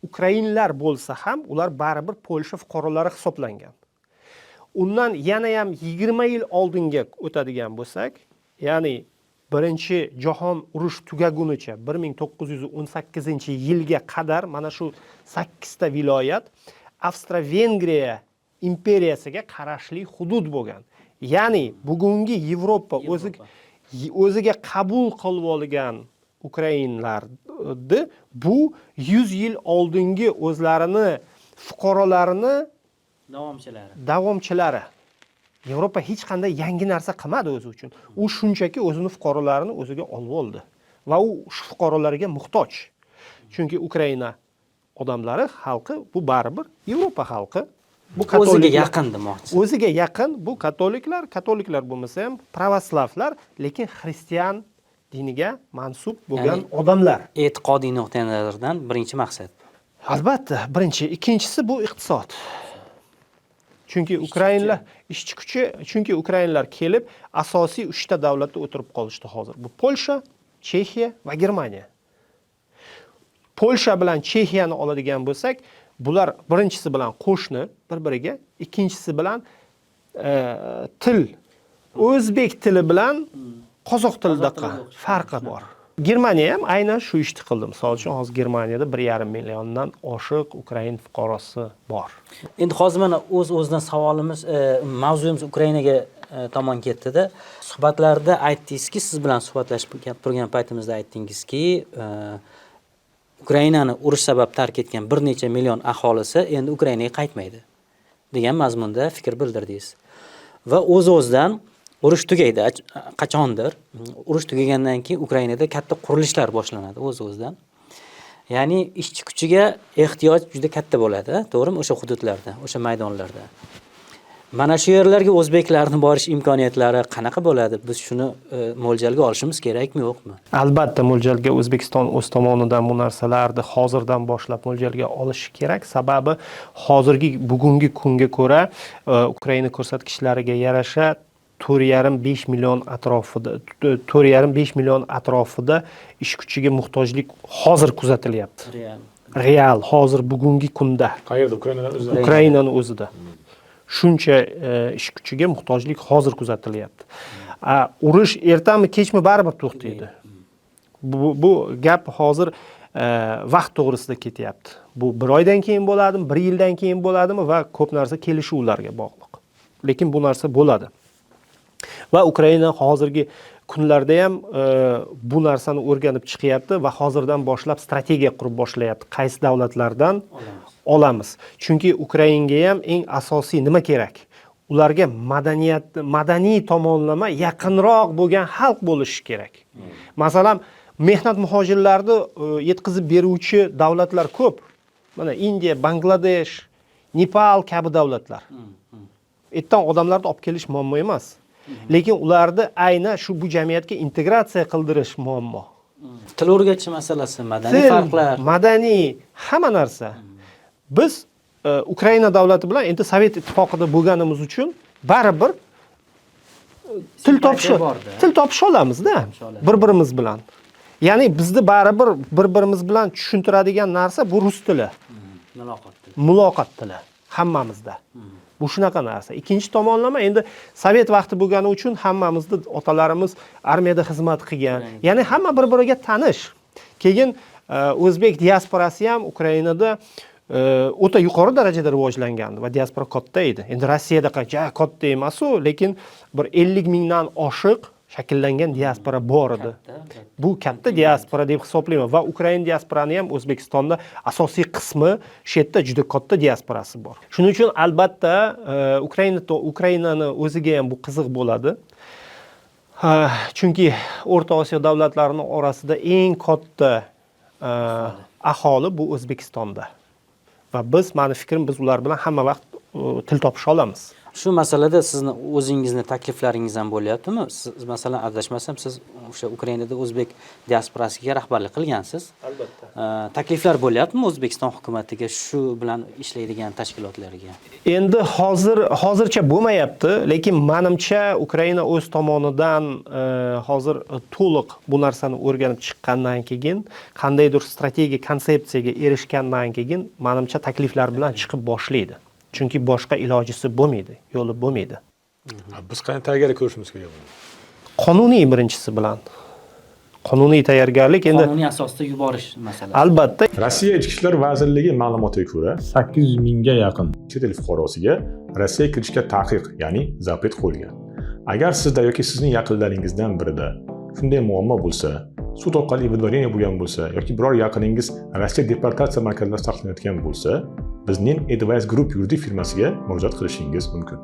ukrainlar bo'lsa ham, ular baribir Polsha fuqarolari hisoblangan. Undan yana ham 20 yil oldinga o'tadigan bo'lsak, ya'ni Birinchi jahon urush tugagunicha, 1918-yilga qadar mana shu sakkizta viloyat Avstro Vengriya imperiyasiga qarashli hudud bo'lgan. Ya'ni bugungi Yevropa o'zi o'ziga qabul qilib olgan ukrainlarni bu 100 yil oldingi o'zlarini fuqarolarini davomchilari. Davomchilari. Yevropa hech qanday yangi narsa qilmadi o'zi uchun. U shunchaki o'zini fuqarolarini o'ziga olib oldi va u shu fuqarolarga muhtoj, chunki Ukraina odamlari, xalqi bu baribir Yevropa xalqi, bu o'ziga katoliklar. Yaqin demoqchi. O'ziga yaqin. Bu katoliklar, katoliklar bo'lmasa ham pravoslavlar, lekin xristian diniga mansub bo'lgan Ya'ni- odamlar. E'tiqodiy nuqtai nazardan birinchi maqsad. Albatta, birinchi. Ikkinchisi bu iqtisod, chunki ukrainlar ishchi kuchi, chunki ukrainlar kelib asosiy uchta davlatda o'tirib qolishdi hozir. Bu Polsha, Chexiya va Germaniya. Polsha bilan Chexiyani oladigan bo'lsak, bular birinchisi bilan qo'shni bir biriga, ikkinchisi bilan til, o'zbek tili bilan qozoq tilidaqa farqi bor. Germaniya ham aynan shu ishni qildi. Misol uchun, hozir Germaniyada 1,5 milliondan oshiq ukrain fuqarosi bor. Endi hozir mana o'z o'zidan savolimiz, mavzuyimiz Ukrainaga tomon ketdida. Suhbatlarda aytdingizki, siz bilan suhbatlashib turgan paytimizda aytdingizki, Ukrainani urush sabab tark etgan bir necha million aholisi endi Ukrainaga qaytmaydi degan mazmunda fikr bildirdingiz. Va o'z o'zidan urush tugaydi qachondir. Urush tugagandan keyin Ukrainada katta qurilishlar boshlanadi o'z o'zidan. Ya'ni ishchi kuchiga ehtiyoj juda katta bo'ladi, to'g'rimi? O'sha hududlarda, o'sha maydonlarda. Mana shu yerlarga o'zbeklarni borish imkoniyatlari qanaqa bo'ladi? Biz shuni mo'ljalga olishimiz kerakmi, yo'qmi? Albatta, mo'ljalga O'zbekiston o'z tomonidan bu narsalarni hozirdan boshlab mo'ljalga olishi kerak. Sababi hozirgi bugungi kunga ko'ra Ukraina ko'rsatkichlariga yarasha 4,5-5 million atrofida, 4,5-5 million atrofida ish kuchiga muhtojlik hozir kuzatilyapti. Real. Real hozir bugungi kunda. Qayerda? Ukrainani o'zida? Ukrainani o'zida. Shuncha ish kuchiga muhtojlik hozir kuzatilyapti. Urush ertami kechmi baribir to'xtaydi. Bu gap hozir vaqt to'g'risida ketyapti. Bu bir oydan keyin bo'ladimi, bir yildan keyin bo'ladimi va ko'p narsa kelishuvlarga bog'liq. Lekin bu narsa bo'ladi. Va Ukraina hozirgi kunlarda ham bu narsani o'rganib chiqyapti va hozirdan boshlab strategiya qurib boshlayapti. Qaysi davlatlardan olamiz? Chunki Ukrainaga ham eng asosiy nima kerak? Ularga madaniyat, madaniy tomonlama yaqinroq bo'lgan xalq bo'lishi kerak. Masalan, mehnat muhojirlarini yetkazib beruvchi davlatlar ko'p. Mana Indiya, Bangladesh, Nepal kabi davlatlar. Ertan odamlarni olib kelish muammo emas. Lekin ularni aynan shu bu jamiyatga integratsiya qildirish muammo. Til o'rgatish masalasi, madaniy Til, farqlar. Madaniy hamma narsa. Biz Ukraina davlati bilan endi Sovet ittifoqida bo'lganimiz uchun baribir til topish Simpatiya borda. Til topisha olamizda olamiz. Bir-birimiz bilan. Ya'ni bizni baribir bir-birimiz bilan tushuntiradigan narsa bu rus tili. Muloqot tili. Muloqot tili hammamizda. Bu shunaqa narsa. Ikkinchi tomonlama endi sovet vaqti bo'lgani uchun hammamizni otalarimiz armiyada xizmat qilgan. Ya'ni hamma bir-biriga tanish. Keyin o'zbek diasporasi ham Ukrainada o'ta yuqori darajada rivojlangandi va diaspora katta edi. Endi Rossiyada ja katta emas-u, lekin bir 50 mingdan oshiq shakllangan diaspora bor edi. Katta. Bu katta diaspora deb hisoblayman va ukrain diasporani ham O'zbekistonda asosiy qismi shu yerda, juda katta diasporasi bor. Shuning uchun albatta Ukrainani o'ziga ham bu qiziq bo'ladi. Ha, chunki O'rta Osiyo davlatlarini orasida eng katta aholi bu O'zbekistonda. Va biz, mani fikrim, biz ular bilan hamma vaqt til topisha olamiz. Shu masalada sizni o'zingizni takliflaringiz ham bo'lyaptimi? Siz, masalan, adashmasam, siz o'sha Ukrainada o'zbek diasporasiga rahbarlik qilgansiz. Albatta. Takliflar bo'lyaptimi O'zbekiston hukumatiga, shu bilan ishlaydigan tashkilotlarga? Endi hozir hozircha bo'lmayapti, lekin manimcha Ukraina o'z tomonidan hozir to'liq bu narsani o'rganib chiqqandan keyin, qandaydir strategiya, konsepsiyaga erishgandan keyin, manimcha takliflar bilan chiqib boshlaydi. Chunki boshqa ilojisi bo'lmaydi, yo'li bo'lmaydi. Biz qanday tayyorgarlik ko'rishimiz kerak buni? Qonuniy, birinchisi bilan. Qonuniy tayyorgarlik endi Qonuniy asosda yuborish masalasi. Albatta. Rossiya Ichki ishlar vazirligi ma'lumotiga ko'ra, 800 mingga yaqin chet el fuqarosiga Rossiyaga kirishga taqiq, ya'ni запрет qo'yilgan. Agar sizda yoki sizning yaqinlaringizdan birida shunday muammo bo'lsa, sud orqali выдворение bo'lgan bo'lsa yoki biror yaqiningiz Rossiya deportatsiya markazlarida saqlanayotgan bo'lsa, bizning Advice Group yuridik firmasiga murojaat qilishingiz mumkin.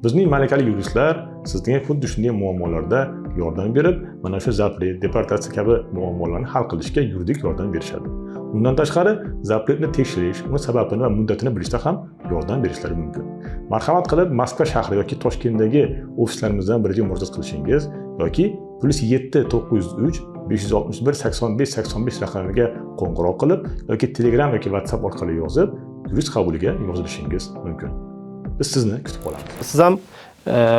Bizning malakali yuristlar sizga xuddi shunday muammolarda yordam berib, mana shu запрет, deportatsiya kabi muammolarni hal qilishga yuridik yordam berishadi. Undan tashqari, запрет ni tekshirish, uni sababini va muddatini bilishda ham yordam berishlari mumkin. Marhamat qilib Moskva shahri yoki Toshkentdagi ofislarimizdan biriga murojaat qilishingiz yoki +7 903 561 85 85 raqamiga qo'ng'iroq qilib yoki Telegram yoki WhatsApp orqali yozib, yurist qabuliga yozilishingiz mumkin. Biz sizni kutib qolamiz. Siz ham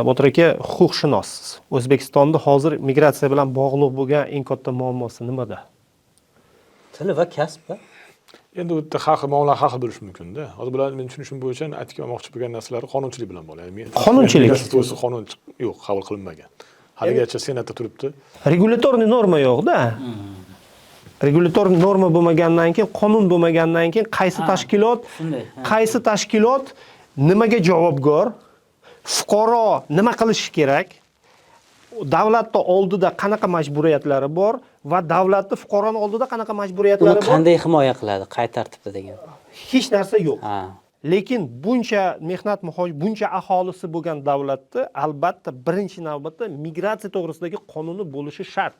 Botir aka huquqshunossiz. O'zbekistonda hozir migratsiya bilan bog'liq bo'lgan eng katta muammosi nimada? Til va kasb. Endi u yerda har xil muammolar har xil bo'lishi mumkin-da. Hozir bular men tushunishim bo'yicha aytmoqchi bo'lgan narsalari qonunchilik bilan bog'liq. Ya'ni Qonunchilik. Migratsiya to'g'risida qonun yo'q, qabul qilinmagan. Haligacha Senatda turibdi. Регуляторный norma yo'q-da. Регуляторный norma bo'lmagandan keyin, qonun bo'lmagandan keyin qaysi tashkilot shunday, ha. qaysi tashkilot nimaga javobgar, fuqaro nima qilishi kerak, davlatni oldida qanaqa majburiyatlari bor va davlatni fuqaroni oldida qanaqa majburiyatlari Uni bor? qanday himoya qiladi, qay tartibda degan. Hech narsa yo'q. Lekin buncha mehnat muhojir, buncha aholisi bo'lgan davlatda albatta birinchi navbatda migratsiya to'g'risidagi qonuni bo'lishi shart.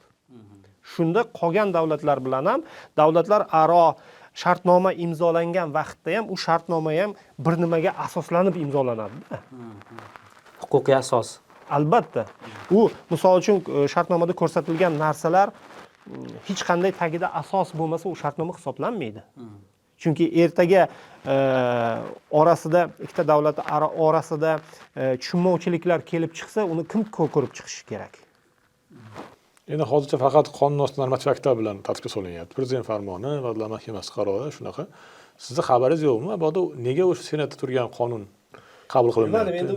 Shunda qolgan davlatlar bilan ham davlatlar aro shartnoma imzolangan vaqtda ham u shartnoma ham bir nimaga asoslanib imzolanadi. Huquqiy asos. Albatta. U misol uchun shartnomada ko'rsatilgan narsalar hech qanday tagida asos bo'lmasa u shartnoma hisoblanmaydi. Chunki ertaga orasida ikkita davlat orasida tushunmovchiliklar kelib chiqsa, uni kim ko'rib chiqishi kerak? Endi hozircha faqat qonun osti normativ aktlar bilan tartibga solinyapti. Prezident farmoni, Vazirlar Mahkamasi qarori shunaqa. Sizni xabaringiz yo'qmi? Mabodo nega o'sha Senatda turgan qonun qabul qilinmayapti? Endi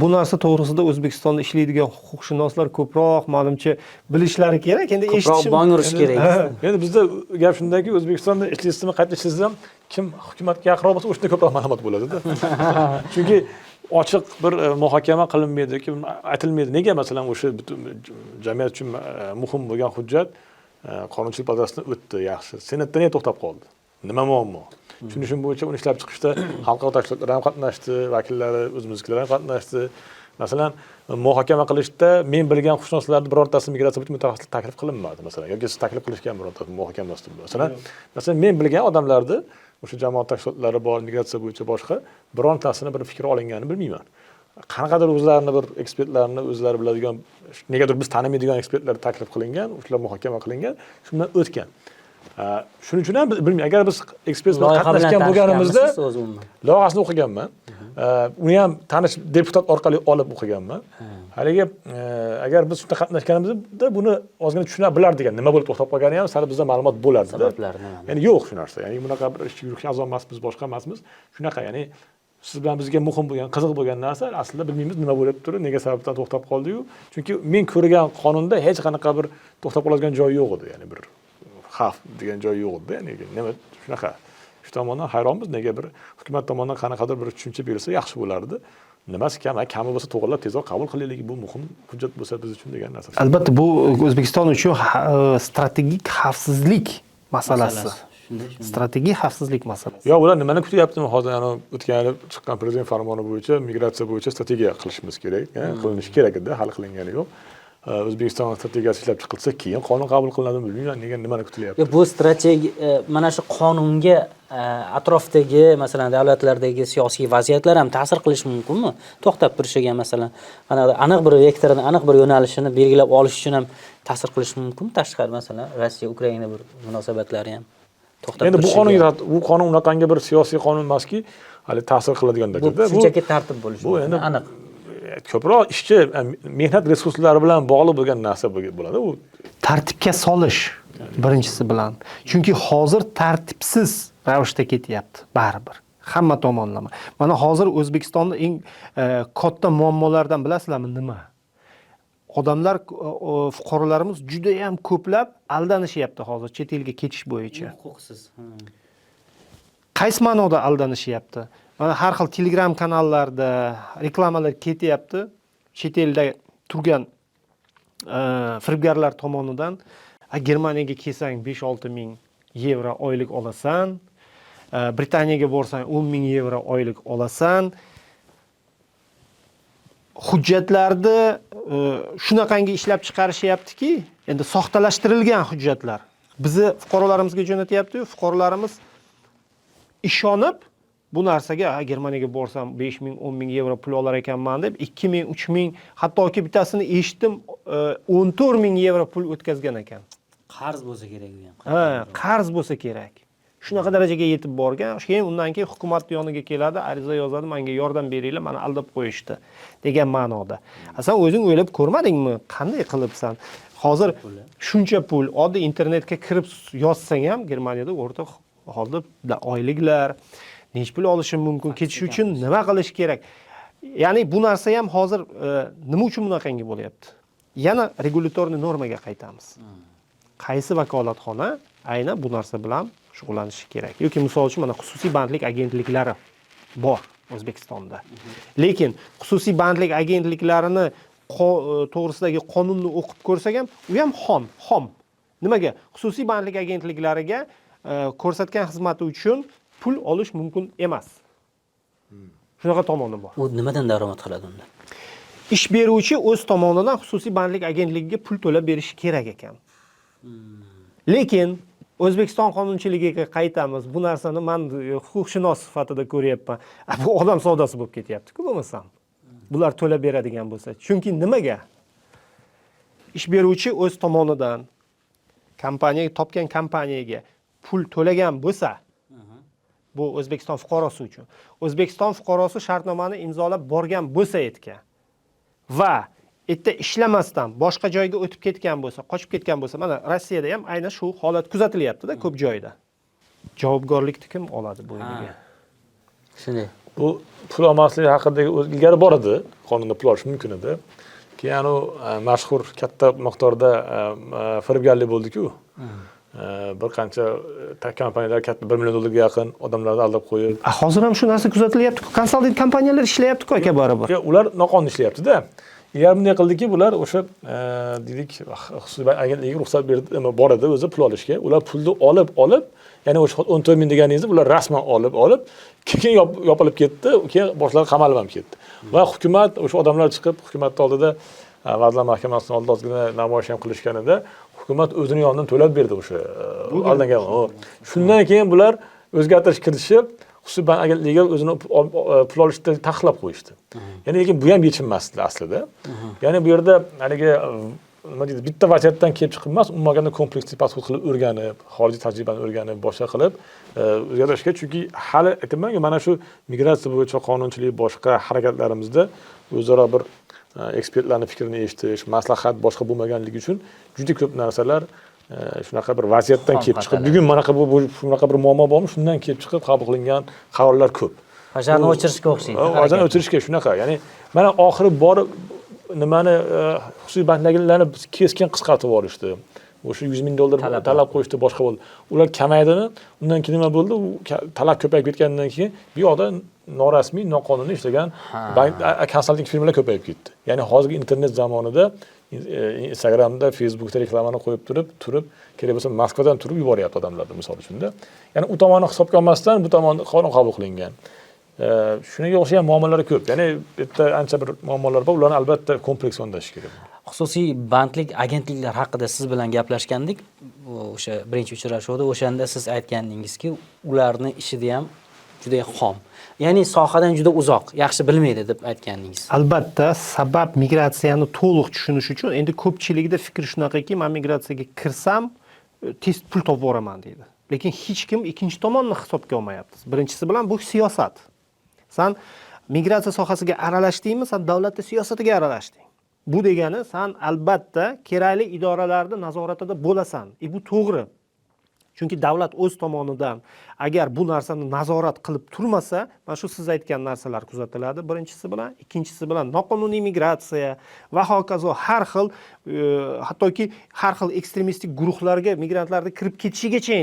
bu narsa to'g'risida O'zbekistonda ishlaydigan huquqshunoslar ko'proq manimcha bilishlari kerak. Endi ko'proq bong urish kerak. Endi bizda gap shundaki, O'zbekistonda ishchilik qayta ishlash ham kim hukumatga yaqinroq bo'lsa, o'shanda ko'proq ma'lumot bo'ladi-da. Chunki ochiq bir muhokama qilinmaydi, kim aytilmaydi. Nega masalan o'sha butun jamiyat uchun muhim bo'lgan hujjat qonunchilik palatasidan o'tdi, yaxshi. Senatda nega to'xtab qoldi? Nima muammo? Tushunishim bo'yicha uni ishlab chiqishda xalqaro tashkilotlar ham qatnashdi, vakillari, o'zimiznikilar ham qatnashdi. Masalan, muhokama qilishda men bilgan huquqshunoslarning birortasi migratsiya bo'yicha mutaxassis taklif qilinmadi, masalan, yoki siz taklif qilishgan birortasi muhokamasida. Masalan, men bilgan odamlarni o'sha jamoat tashkilotlari bor, migratsiya bo'yicha boshqa birontasini bir fikri olinganini bilmayman. Qanaqadir o'zlarini bir ekspertlarni o'zlari biladigan, negadir biz tanimaydigan ekspertlar taklif qilingan, o'shalar muhokama qilingan, shundan o'tgan. Shuning uchun ham biz bilmayman, agar biz ekspert bilan qatnashgan bo'lganimizda loyihasini o'qiganman. Uni ham tanish deputat orqali olib o'qiganman. Haligi agar biz shunda qatnashganimizda buni ozgina tushuna bilardik, nima bo'lib to'xtab qolgani ham sal bizda ma'lumot bo'lardi. Sabablari nima? Ya'ni yo'q shu narsa. Ya'ni bunaqa bir ishchi guruhga a'zo emasmiz, boshqa emasmiz. Shunaqa, ya'ni siz bilan bizga muhim bo'lgan, qiziq bo'lgan narsa aslida bilmaymiz nima bo'lib turib, nega sababdan to'xtab qoldi-yu. Chunki men ko'rgan qonunda hech qanaqa bir to'xtab qoladigan joyi yo'q edi, ya'ni bir xavf degan joyi yo'q edi, ya'ni nima shunaqa. Shu tomondan hayronmiz, nega bir hukumat tomonidan qanaqadir bir tushuncha berilsa yaxshi bo'lardi. Nimasi kam, kami bo'lsa to'g'rilab tezroq qabul qilaylik, bu muhim hujjat bo'lsa biz uchun degan narsa. Albatta bu O'zbekiston uchun strategik xavfsizlik masalasi. Strategik xavfsizlik masalasi. Yo, ular nimani kutyaptimi hozir? Ana o'tgan yili chiqqan prezident farmoni bo'yicha migratsiya bo'yicha strategiya qilishimiz kerak, qilinishi kerak edi, hali qilingani yo'q. O'zbekiston strategiyasi ishlab chiqilsa, keyin qonun qabul qilinadimi bilmayman, nega nimani kutilyapti? Bu strategiya mana shu qonunga atrofdagi, masalan, davlatlardagi siyosiy vaziyatlar ham ta'sir qilishi mumkinmi? To'xtab turishiga, masalan, aniq bir vektorini, aniq bir yo'nalishini belgilab olish uchun ham ta'sir qilishi mumkinmi? Tashqari, masalan, Rossiya, Ukraina bir munosabatlari ham to'xtab Endi turishiga. Bu qonun unaqangi bir siyosiy qonun emaski, hali ta'sir qiladigan darajada. Bu shunchaki tartib bo'lishi mumkin, aniq. Ko'proq ishchi mehnat resurslari bilan bog'liq bo'lgan narsa bo'ladi u. Tartibga solish birinchisi bilan. Chunki hozir tartibsiz ravishda ketyapti baribir. Hamma tomonlama. Mana hozir O'zbekistonda eng katta muammolardan bilasizlarmi nima? Odamlar, fuqarolarimiz juda ham ko'plab aldanishyapti hozir chet elga ketish bo'yicha. Huquqsiz. Qaysi ma'noda aldanishyapti? Mana har xil Telegram kanallarda reklamalar ketyapti. Chet elda turgan firibgarlar tomonidan Germaniyaga kelsang 5-6 ming yevro oylik olasan, Britaniyaga borsang 10 ming yevro oylik olasan. Hujjatlarni shunaqangi ishlab chiqarishyaptiki, endi soxtalashtirilgan hujjatlar bizni fuqarolarimizga jo'natyapti-yu, fuqarolarimiz ishonib bu narsaga, Germaniyaga borsam 5 ming, 10 ming yevro pul olar ekanman deb 2 ming, 3 ming, hattoki bittasini eshitdim, 14 ming yevro pul o'tkazgan ekan. Qarz bo'lsa kerak u ham. Ha, qarz bo'lsa kerak. Shunaqa darajaga yetib borgan. Keyin undan keyin hukumat yoniga keladi, ariza yozadi, menga yordam beringlar, meni aldab qo'yishdi degan ma'noda. Sen o'zing o'ylab ko'rmadingmi? Qanday qilibsan? Hozir shuncha pul, oddiy internetga kirib yozsang ham Germaniyada o'rta holda oyliklar, necha pul olishim mumkin, ketish uchun nima qilish kerak? Ya'ni bu narsa ham hozir nima uchun bunaqangi bo'lyapti? Yana regulyatorniy normaga qaytamiz. Qaysi vakolatxona aynan bu narsa bilan shug'ullanishi kerak? Yoki misol uchun mana xususiy bandlik agentliklari bor O'zbekistonda. Lekin xususiy bandlik agentliklarini to'g'risidagi qonunni o'qib ko'rsak ham, u ham xom. Nimaga? Xususiy bandlik agentliklariga ko'rsatgan xizmati uchun pul olish mumkin emas. Shunaqa tomoni bor. U nimadan daromad qiladi unda? Ish beruvchi o'z tomonidan xususiy bandlik agentligiga pul to'lab berishi kerak ekan. Lekin O'zbekiston qonunchiligiga qaytamiz. Bu narsani man huquqshunos sifatida ko'ryapman. Bu odam savdosi bo'lib ketyapti-ku bo'lmasam. Bular to'lab beradigan bo'lsa. Chunki nimaga? Ish beruvchi o'z tomonidan kompaniyaga, topgan kompaniyaga pul to'lagan bo'lsa, bu O'zbekiston fuqarosi uchun. O'zbekiston fuqarosi shartnomani imzolab borgan bo'lsa etga va erta ishlamasdan boshqa joyga o'tib ketgan bo'lsa, qochib ketgan bo'lsa, mana Rossiyada ham aynan shu holat kuzatilyapti-da ko'p joyda. Javobgarlikni kim oladi bo'yniga? Shunday. Bu pul olmaslik haqidagi ilgari bor edi, qonunda pul olish mumkin edi. Keyin anavi mashhur katta miqdorda firibgarlik bo'ldi-ku. Bir qancha kompaniyalar katta 1 million dollarga yaqin odamlarni aldab qo'yib. Hozir ham shu narsa kuzatilyapti-ku. Konsalting kompaniyalar ishlayapti-ku aka baribir. Ular noqonuniy ishlayapti-da. Ilgari bunday qildiki, bular o'sha deylik, xususiy agentlikka ruxsat berdi, nima bor edi o'zi pul olishga. Ular pulni olib, olib, ya'ni o'sha 14 ming deganingizni ular rasman olib, olib, keyin yopilib ketdi, keyin boshlar qamalib ham ketdi. Va hukumat, o'sha odamlar chiqib hukumatning oldida, Vazirlar Mahkamasining oldida ozgina namoyish ham qilishganida, hukumat o'zini yonidan to'lab berdi o'sha aldangan. Shundan keyin bular o'zgartirish kiritishib, xususiy bank agentligiga o'zini pul olishda taqiqlab qo'yishdi. Ya'ni lekin bu ham yechim emas aslida. Ya'ni bu yerda haligi nima deydi, bitta vaziyatdan kelib chiqib emas, umuman olganda kompleksli подход qilib o'rganib, xorijiy tajribani o'rganib, boshqa qilib o'zgartirish kerak. Chunki hali aytamanki, mana shu migratsiya bo'yicha qonunchilik, boshqa harakatlarimizda o'zaro bir ekspertlarning fikrini eshitish, maslahat boshqa bo'lmaganligi uchun juda ko'p narsalar shunaqa bir vaziyatdan Xom kelib chiqib, xatolar. bugun manaqa bu shunaqa bir muammo bormi, shundan kelib chiqib qabul qilingan qarorlar ko'p. Пожар ni o'chirishga o'xshaydi. Пожар ni o'chirishga shunaqa. Ya'ni mana oxiri borib nimani xususiy banklarni keskin qisqartirib yuborishdi. O'sha 100 ming dollar Talab talab qo'yishdi, boshqa bo'ldi. Ular kamaydimi? Undan keyin nima bo'ldi? U talab ko'payib ketgandan keyin bu yoqda norasmiy, noqonuniy ishlagan bank, konsalting firmalar ko'payib ketdi. Ya'ni hozirgi internet zamonida Instagramda, Facebookda reklamani qo'yib turib, kerak bo'lsa Moskvadan turib yuboryapti odamlarni, misol uchunda. Ya'ni u tomonni hisobga olmasdan bu tomon qonun qabul qilingan. Shunga o'xshagan muammolar ko'p. Ya'ni bu yerda ancha bir muammolar bor, ularni albatta kompleks yondashish kerak. Xususiy bandlik agentliklar haqida siz bilan gaplashgandik. O'sha birinchi uchrashuvda, o'shanda siz aytgandingizki, ularni ishida ham juda xom. Ya'ni sohadan juda uzoq, yaxshi bilmaydi deb aytgandingiz. Albatta, sabab migratsiyani to'liq tushunish uchun endi ko'pchilikda fikr shunaqaki, men migratsiyaga kirsam, tez pul topib boraman deydi. Lekin hech kim ikkinchi tomonni hisobga olmayapti. Birinchisi bilan bu siyosat. San migratsiya sohasiga aralashdingmi, san davlatning siyosatiga aralashding. Bu degani san albatta kerakli idoralarning nazoratida bo'lasan. Bu to'g'ri. Chunki davlat o'z tomonidan agar bu narsani nazorat qilib turmasa, mana shu siz aytgan narsalar kuzatiladi birinchisi bilan, ikkinchisi bilan noqonuniy migratsiya va hokazo har xil, hattoki har xil ekstremistik guruhlarga migrantlarni kirib ketishigacha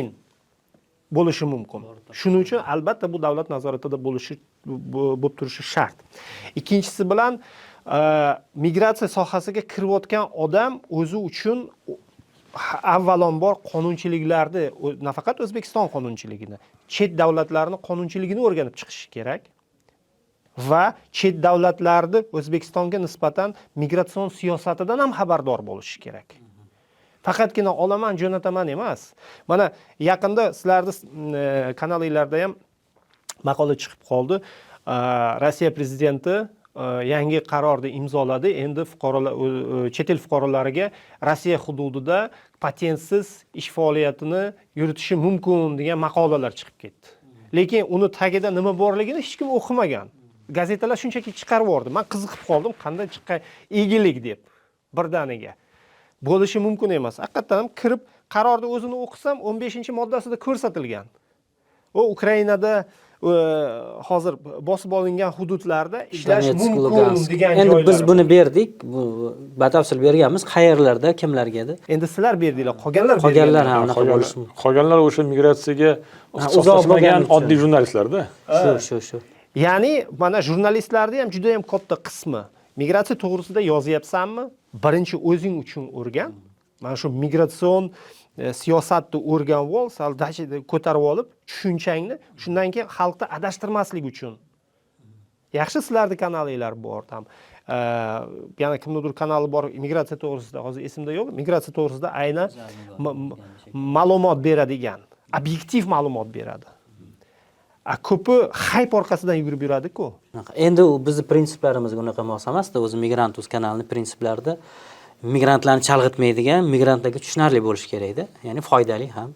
bo'lishi mumkin. Shuning uchun albatta bu davlat nazoratida bo'lib turishi shart. Ikkinchisi bilan migratsiya sohasiga kirayotgan odam o'zi uchun avvalambor qonunchiliklarni, nafaqat O'zbekiston qonunchiligini, chet davlatlarning qonunchiligini o'rganib chiqishi kerak va chet davlatlarni O'zbekistonga nisbatan migratsion siyosatidan ham xabardor bo'lishi kerak. Faqatgina olaman, jo'nataman emas. Mana yaqinda sizlarni kanalinglarda ham maqola chiqib qoldi. Rossiya prezidenti yangi qarorni imzoladi. Endi fuqarolar, chet el fuqarolariga Rossiya hududida patentsiz ish faoliyatini yuritishi mumkin degan maqolalar chiqib ketdi. Lekin uni tagida nima borligini hech kim o'qimagan. Gazetalar shunchaki chiqarib yubordi. Men qiziqib qoldim, qanday chiqqan egilik deb birdaniga. Bo'lishi mumkin emas. Haqiqatan ham kirib qarorni o'zini o'qisam 15-moddasida ko'rsatilgan. U Ukrainada hozir bosib olingan hududlarda ishlash Donetsk, mumkin Lugansk. degan Endi biz joylari. buni berdik, bu batafsil berganmiz, qayerlarda, kimlarga edi. Endi sizlar berdinglar, qolganlar Qolganlar berganlar. ham unaqa bo'lishi mumkin. Qolganlar o'sha migratsiyaga uzoq ixtisoslashmagan bo'lgani uchun. oddiy jurnalistlarda. Shu. Ya'ni mana jurnalistlarni ham juda ham katta qismi migratsiya to'g'risida yozyapsanmi? Birinchi o'zing uchun o'rgan. Mana shu migratsion siyosatni o'rganib ol, sal dachida ko'tarib olib tushunchangni, shundan keyin xalqni adashtirmaslik uchun. Yaxshi sizlarning kanalinglar bor tam. Yana kimnidir kanali bor immigratsiya to'g'risida, hozir esimda yo'q, migratsiya to'g'risida aynan ma'lumot beradigan, obyektiv ma'lumot beradi. A ko'pi хайп orqasidan yugurib yuradi-ku. Shunaqa. Endi u bizni prinsiplarimizga unaqa mos emasda. O'zi Migrant uz kanalini prinsiplarida migrantlarni chalg'itmaydigan, migrantlarga tushunarli bo'lishi kerakda, ya'ni foydali ham.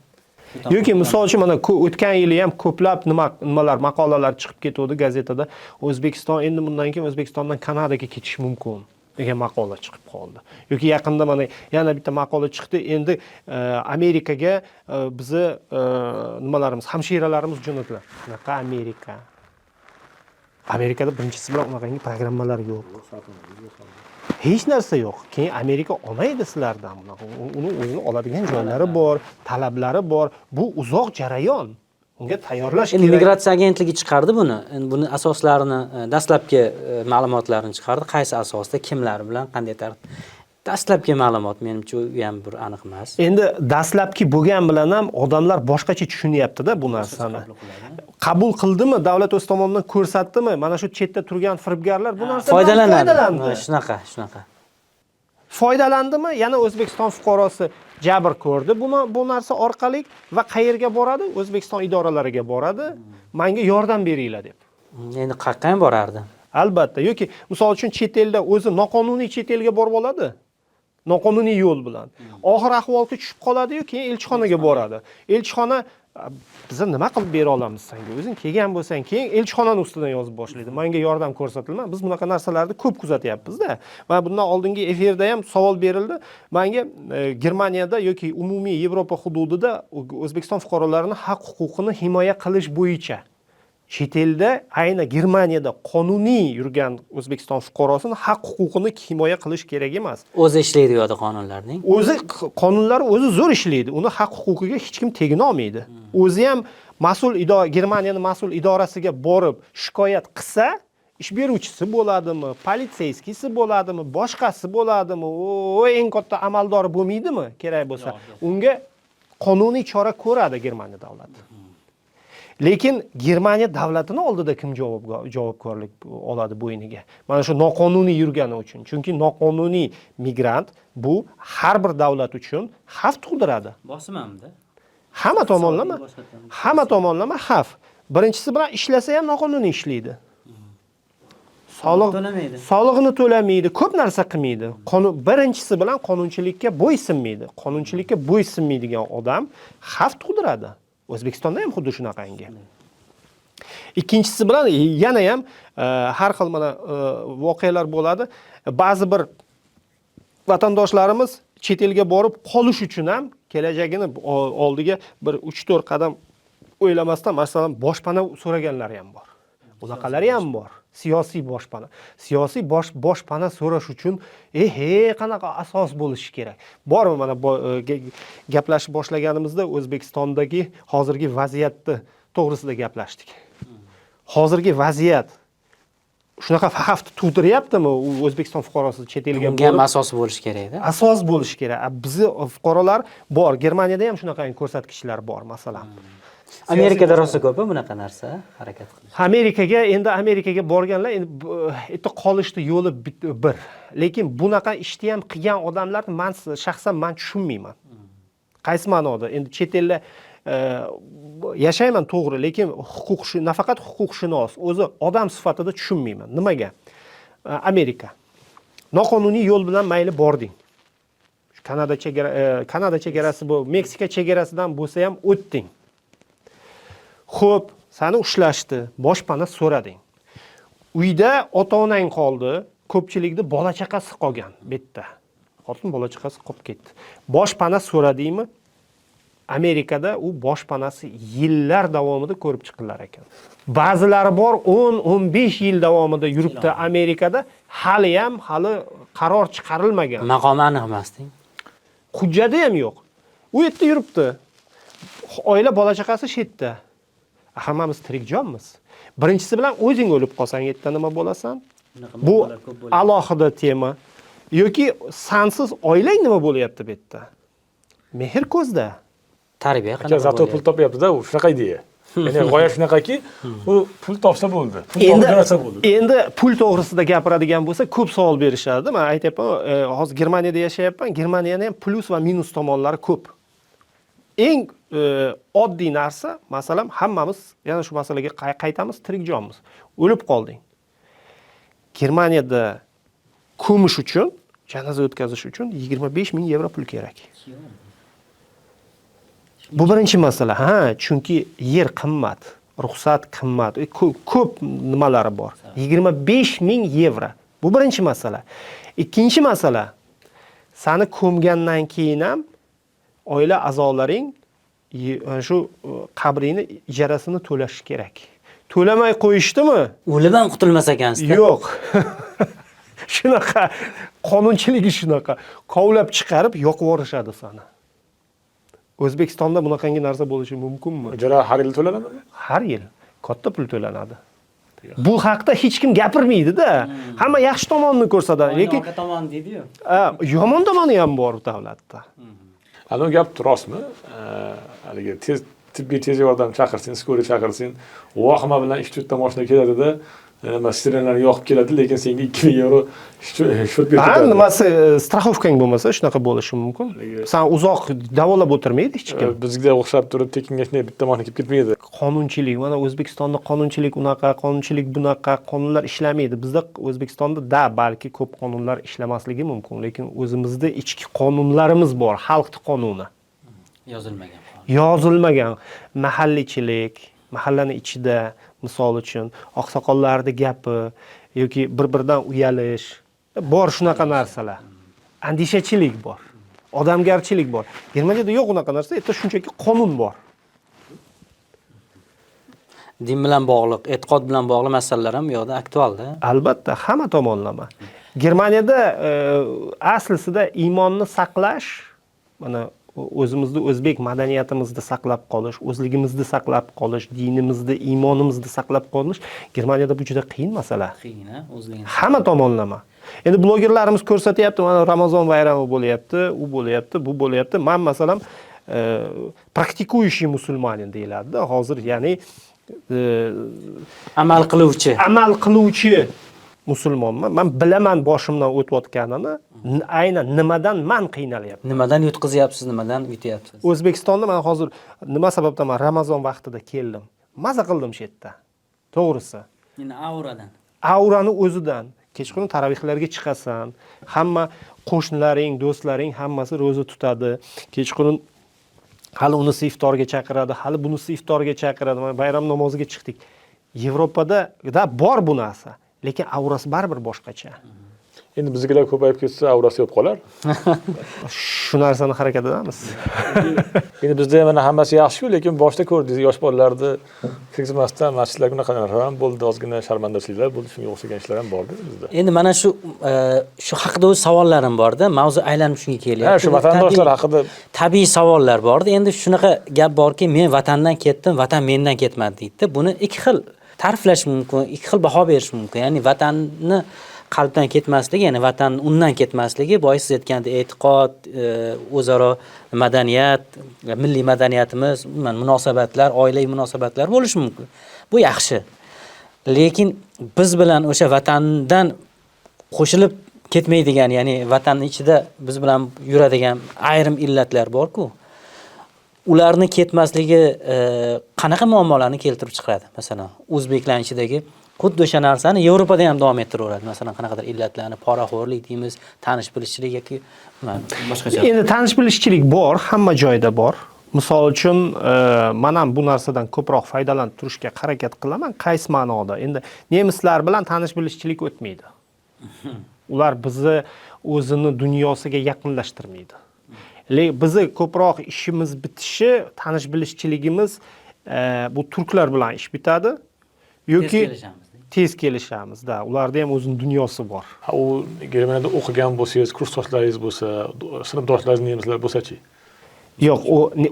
Yoki misol uchun mana o'tgan yili ham ko'plab nimalar, maqolalar chiqib ketuvdi gazetada. O'zbekiston endi bundan keyin O'zbekistondan Kanadaga ketish mumkin degan maqola chiqib qoldi. Yoki yaqinda mana yana bitta maqola chiqdi. Endi Amerikaga bizni nimalarimiz, hamshiralarimiz jo'natiladi. Qanaqa Amerika? Amerikada birinchisi bilan unaqangi programmalar yo'q. Hech narsa yo'q. Keyin Amerika olmaydi sizlardan bunaqa. Uni o'zini oladigan joylari bor, talablari bor. Bu uzoq jarayon. Unga tayyorlash Endi kerak. Migratsiya agentligi chiqardi buni. Endi buni asoslarini, dastlabki ma'lumotlarini chiqardi. Qaysi asosda, kimlar bilan, qanday tartib. Dastlabki ma'lumot menimcha u ham bir aniq emas. Endi dastlabki bo'lgan bilan ham odamlar boshqacha tushunyapti-da bu narsani. Qabul qildimi, davlat o'z tomonidan ko'rsatdimi? Mana shu chetda turgan firibgarlar bu narsadan Foydalanadi. foydalandi. Ha, shunaqa, shunaqa. Foydalandimi? Yana O'zbekiston fuqarosi jabr ko'rdi bu narsa orqali va qayerga boradi? O'zbekiston idoralariga boradi. Menga yordam beringlar deb. Endi qayerqa ham borardi? Albatta. Yoki misol uchun chet elda o'zi noqonuniy chet elga borib oladi. Noqonuniy yo'l bilan. Og'ir ahvolga tushib qoladi-yu, keyin elchixonaga boradi. Elchixona biza nima qilib bera olamiz senga? O'zing kelgan bo'lsang, keyin elchixonani ustidan yozib boshlaydi. Menga yordam ko'rsatilma. Biz bunaqa narsalarni ko'p kuzatyapmiz-da. Mana bundan oldingi efirda ham savol berildi. Menga Germaniyada yoki umumiy Yevropa hududida O'zbekiston fuqarolarining haq-huquqini himoya qilish bo'yicha chet elda, ayni Germaniyada qonuniy yurgan O'zbekiston fuqarosini haq-huquqini himoya qilish kerak emas. O'zi ishlaydi u yoqda qonunlarning. O'zi qonunlar o'zi zo'r ishlaydi. Uni haq-huquqiga hech kim tegina olmaydi. O'zi ham mas'ul idora, Germaniyaning mas'ul idorasiga borib shikoyat qilsa, ish beruvchisi bo'ladimi, полицейский si bo'ladimi, boshqasi bo'ladimi, o eng katta amaldori bo'lmaydimi kerak bo'lsa, unga qonuniy chora ko'radi Germaniya davlati. Lekin Germaniya davlatini oldida kim javobgarlik oladi bo'yniga? Mana shu noqonuniy yurgani uchun. Chunki noqonuniy migrant bu har bir davlat uchun xavf tug'diradi. Bosim hamda. Hamma tomonlama, Boshqa tomonlama. hamma tomonlama xavf. Birinchisi bilan ishlasa ham noqonuniy ishlaydi. Soliq To'lamaydi. Solig'ini to'lamaydi, ko'p narsa qilmaydi. Qonun birinchisi bilan qonunchilikka bo'ysunmaydi. Qonunchilikka bo'ysunmaydigan odam xavf tug'diradi. O'zbekistonda ham xuddi shunaqangi. Ikkinchisi bilan yana ham har xil mana voqealar bo'ladi. Ba'zi bir vatandoshlarimiz chet elga borib qolish uchun ham kelajagini oldiga bir 3-4 qadam o'ylamasdan, masalan, boshpana so'raganlari ham bor. Unaqalari ham bor. Siyosiy boshpana. Siyosiy boshpana so'rash uchun ehe, qanaqa asos bo'lishi kerak? Bormi mana gaplashib boshlaganimizda O'zbekistondagi hozirgi vaziyatni to'g'risida gaplashdik. Hozirgi vaziyat shunaqa xavf tug'diryaptimi u O'zbekiston fuqarosi chet elga Bunga ham borib asos bo'lishi kerakda. Asos bo'lishi kerak. A bizni fuqarolar bor, Germaniyada ham shunaqa ko'rsatkichlar bor, masalan. Amerikada rosa ko'p bunaqa narsa harakat qilish. Amerikaga, endi Amerikaga borganlar endi yerda qolishni yo'li bir. Lekin bunaqa ishni ham qilgan odamlarni man shaxsan man tushunmayman. Qaysi ma'noda? Endi chet elda yashayman to'g'ri, lekin huquq nafaqat huquqshunos, o'zi odam sifatida tushunmayman. Nimaga? Amerika. Noqonuniy yo'l bilan mayli bording. Kanada chegara, Kanada chegarasi bu, Meksika chegarasidan bo'lsa ham o'tding. Xo'p, seni ushlashdi, boshpana so'rading. Uyda ota-onang qoldi, ko'pchilikni bola chaqasi qolgan bu yerda. Xotin bola chaqasi qolib ketdi. Boshpana so'radingmi? Amerikada u boshpanasi yillar davomida ko'rib chiqilar ekan. Ba'zilari bor 10-15 yil davomida yuribdi Amerikada, hali ham hali qaror chiqarilmagan. Maqomi aniq emas deng. Hujjati ham yo'q. U yerda yuribdi. Oila bola chaqasi shu yerda. Hammamiz tirik jonmiz. Birinchisi bilan o'zing o'lib qolsang yerda nima bo'lasan? Bunaqa Bu muammolar ko'p bo'ladi. Alohida tema. Yoki sansiz oilang nima bo'lyapti bu yerda? Mehr ko'zda. Tarbiya Aka, qanaqa зато pul bo'lyapti? topyapti-da, u shunaqa ideya. Ya'ni g'oya shunaqaki, u pul topsa bo'ldi. Pul topib jo'natsa bo'ldi. Endi pul to'g'risida gapiradigan bo'lsa, ko'p savol berishadi. Man aytyapman, hozir Germaniyada yashayapman. Germaniyani ham plyus va minus tomonlari ko'p. Eng oddiy narsa, masalan, hammamiz yana shu masalaga qaytamiz, tirik jonmiz. O'lib qolding. Germaniyada ko'mish uchun, janoza o'tkazish uchun 25 ming yevro pul kerak. Bu birinchi masala. Ha, chunki yer qimmat, ruxsat qimmat, ko'p nimalari bor. 25 ming yevro. Bu birinchi masala. Ikkinchi masala, sani ko'mgandan keyin ham oila a'zolaring shu qabringni ijarasini to'lashi kerak. To'lamay qo'yishdimi? O'lib ham qutulmas ekansiz. Yo'q. Shunaqa qonunchiligi shunaqa. Kovlab chiqarib yoqib yuborishadi sani. O'zbekistonda bunaqangi narsa bo'lishi mumkinmi? Ijara har yil to'lanadimi? Har yil katta pul to'lanadi. Bu haqda hech kim gapirmaydi-da. Hamma yaxshi tomonini ko'rsatadi, lekin orqa tomon deydi-yu. Yomon tomoni ham bor davlatda. Ana gap rostmi? Haligi tez tibbiy tez yordam chaqirsang, скорый chaqirsang, vahima bilan 3-4 ta mashina keladida, nima, sirenalarni yoqib keladi, lekin senga 2000 yevro счёт berib Ha, ketadi. nimasi, страховка ng bo'lmasa shunaqa bo'lishi mumkin. San uzoq davolab o'tirmaydi hech kim. Bizga o'xshab turib tekinga shunday bitta mashina kelib ketmaydi. Qonunchilik, mana O'zbekistonda qonunchilik unaqa, qonunchilik bunaqa, qonunlar ishlamaydi. Bizda O'zbekistonda da balki ko'p qonunlar ishlamasligi mumkin, lekin o'zimizda ichki qonunlarimiz bor, xalqni qonuni. Yozilmagan qonun. Yozilmagan mahallichilik, mahallani ichida misol uchun oqsoqollarning gapi yoki bir-biridan uyalish bor, shunaqa narsalar. Andishachilik bor. Odamgarchilik bor. Germaniyada yo'q unaqa narsa, yerda shunchaki qonun bor. Din bilan bog'liq, e'tiqod bilan bog'liq masalalar ham bu yoqda aktualda. Albatta, hamma tomonlama. Germaniyada aslisida iymonni saqlash, mana o'zimizni o'zbek madaniyatimizni saqlab qolish, o'zligimizni saqlab qolish, dinimizni, iymonimizni saqlab qolish Germaniyada bu juda qiyin masala. Qiyin, ha, o'zligini. Hamma tomonlama. Endi blogerlarimiz ko'rsatyapti, mana Ramazon bayrami bo'lyapti, u bo'lyapti, bu bo'lyapti. Men masalan, практикующий мусульманин deyiladi-da hozir, ya'ni amal qiluvchi. Amal qiluvchi musulmonman. Men bilaman boshimdan o'tayotganini, aynan nimadan man qiynalyapman. Nimadan yutqizyapsiz, nimadan yutyapsiz? O'zbekistonda man hozir nima sababdan man Ramazon vaqtida keldim? Maza qildim shu yerda. To'g'risi. Endi auradan. Aurani o'zidan. Kechqurun taravihlarga chiqasan, hamma qo'shnilaring, do'stlaring hammasi ro'za tutadi. Kechqurun hali unisi iftorga chaqiradi, hali bunisi iftorga chaqiradi. Mana bayram namoziga chiqdik. Yevropada da bor bu narsa, lekin aurasi baribir boshqacha. Endi biznikilar ko'payib ketsa, aurasi yo'q qolar. Shu narsani harakat etamiz. Endi bizda ham mana hammasi yaxshi-ku, lekin boshida ko'rdingiz, yosh bolalarni kirgizmasdan masjidlarga unaqa narsalar ham bo'ldi, ozgina sharmandachiliklar bo'ldi, shunga o'xshagan ishlar ham bordi bizda. Endi mana shu haqida o'z savollarim borda, mavzu aylanib shunga kelyapti. Ha, shu vatandoshlar haqida Tabiiy savollar borda. Endi shunaqa gap borki, men vatandan ketdim, vatan mendan ketmadi deydi. Buni ikki xil ta'riflash mumkin, ikki xil baho berish mumkin. Ya'ni vatanni qalbdan ketmasligi, ya'ni vatan undan ketmasligi, boya siz aytgandek e'tiqod, o'zaro madaniyat, milliy madaniyatimiz, umuman munosabatlar, oilaviy munosabatlar bo'lishi mumkin. Bu yaxshi. Lekin biz bilan o'sha vatandan qo'shilib ketmaydigan, ya'ni vatanning ichida biz bilan yuradigan ayrim illatlar bor-ku. Ularni ketmasligi qanaqa muammolarni keltirib chiqaradi? Masalan, o'zbeklar ichidagi xuddi o'sha narsani Yevropada ham davom ettiraveradi. Masalan, qanaqadir illatlarni, poraxo'rlik deymiz, tanish bilishchilik yoki boshqacha. Endi tanish bilishchilik bor, hamma joyda bor. Misol uchun, men ham bu narsadan ko'proq foydalanib turishga harakat qilaman. Qaysi ma'noda? Endi nemislar bilan tanish bilishchilik o'tmaydi. Ular bizni o'zini dunyosiga yaqinlashtirmaydi. Lekin bizni ko'proq ishimiz bitishi, tanish bilishchiligimiz bu turklar bilan ish bitadi yoki Tez kelishamiz. Tez kelishamiz, da. Ularda ham o'zini dunyosi bor. Ha, u Germaniyada o'qigan bo'lsangiz, kursdoshlaringiz bo'lsa, sinfdoshlaringiz nemislar bo'lsa-chi? Yo'q,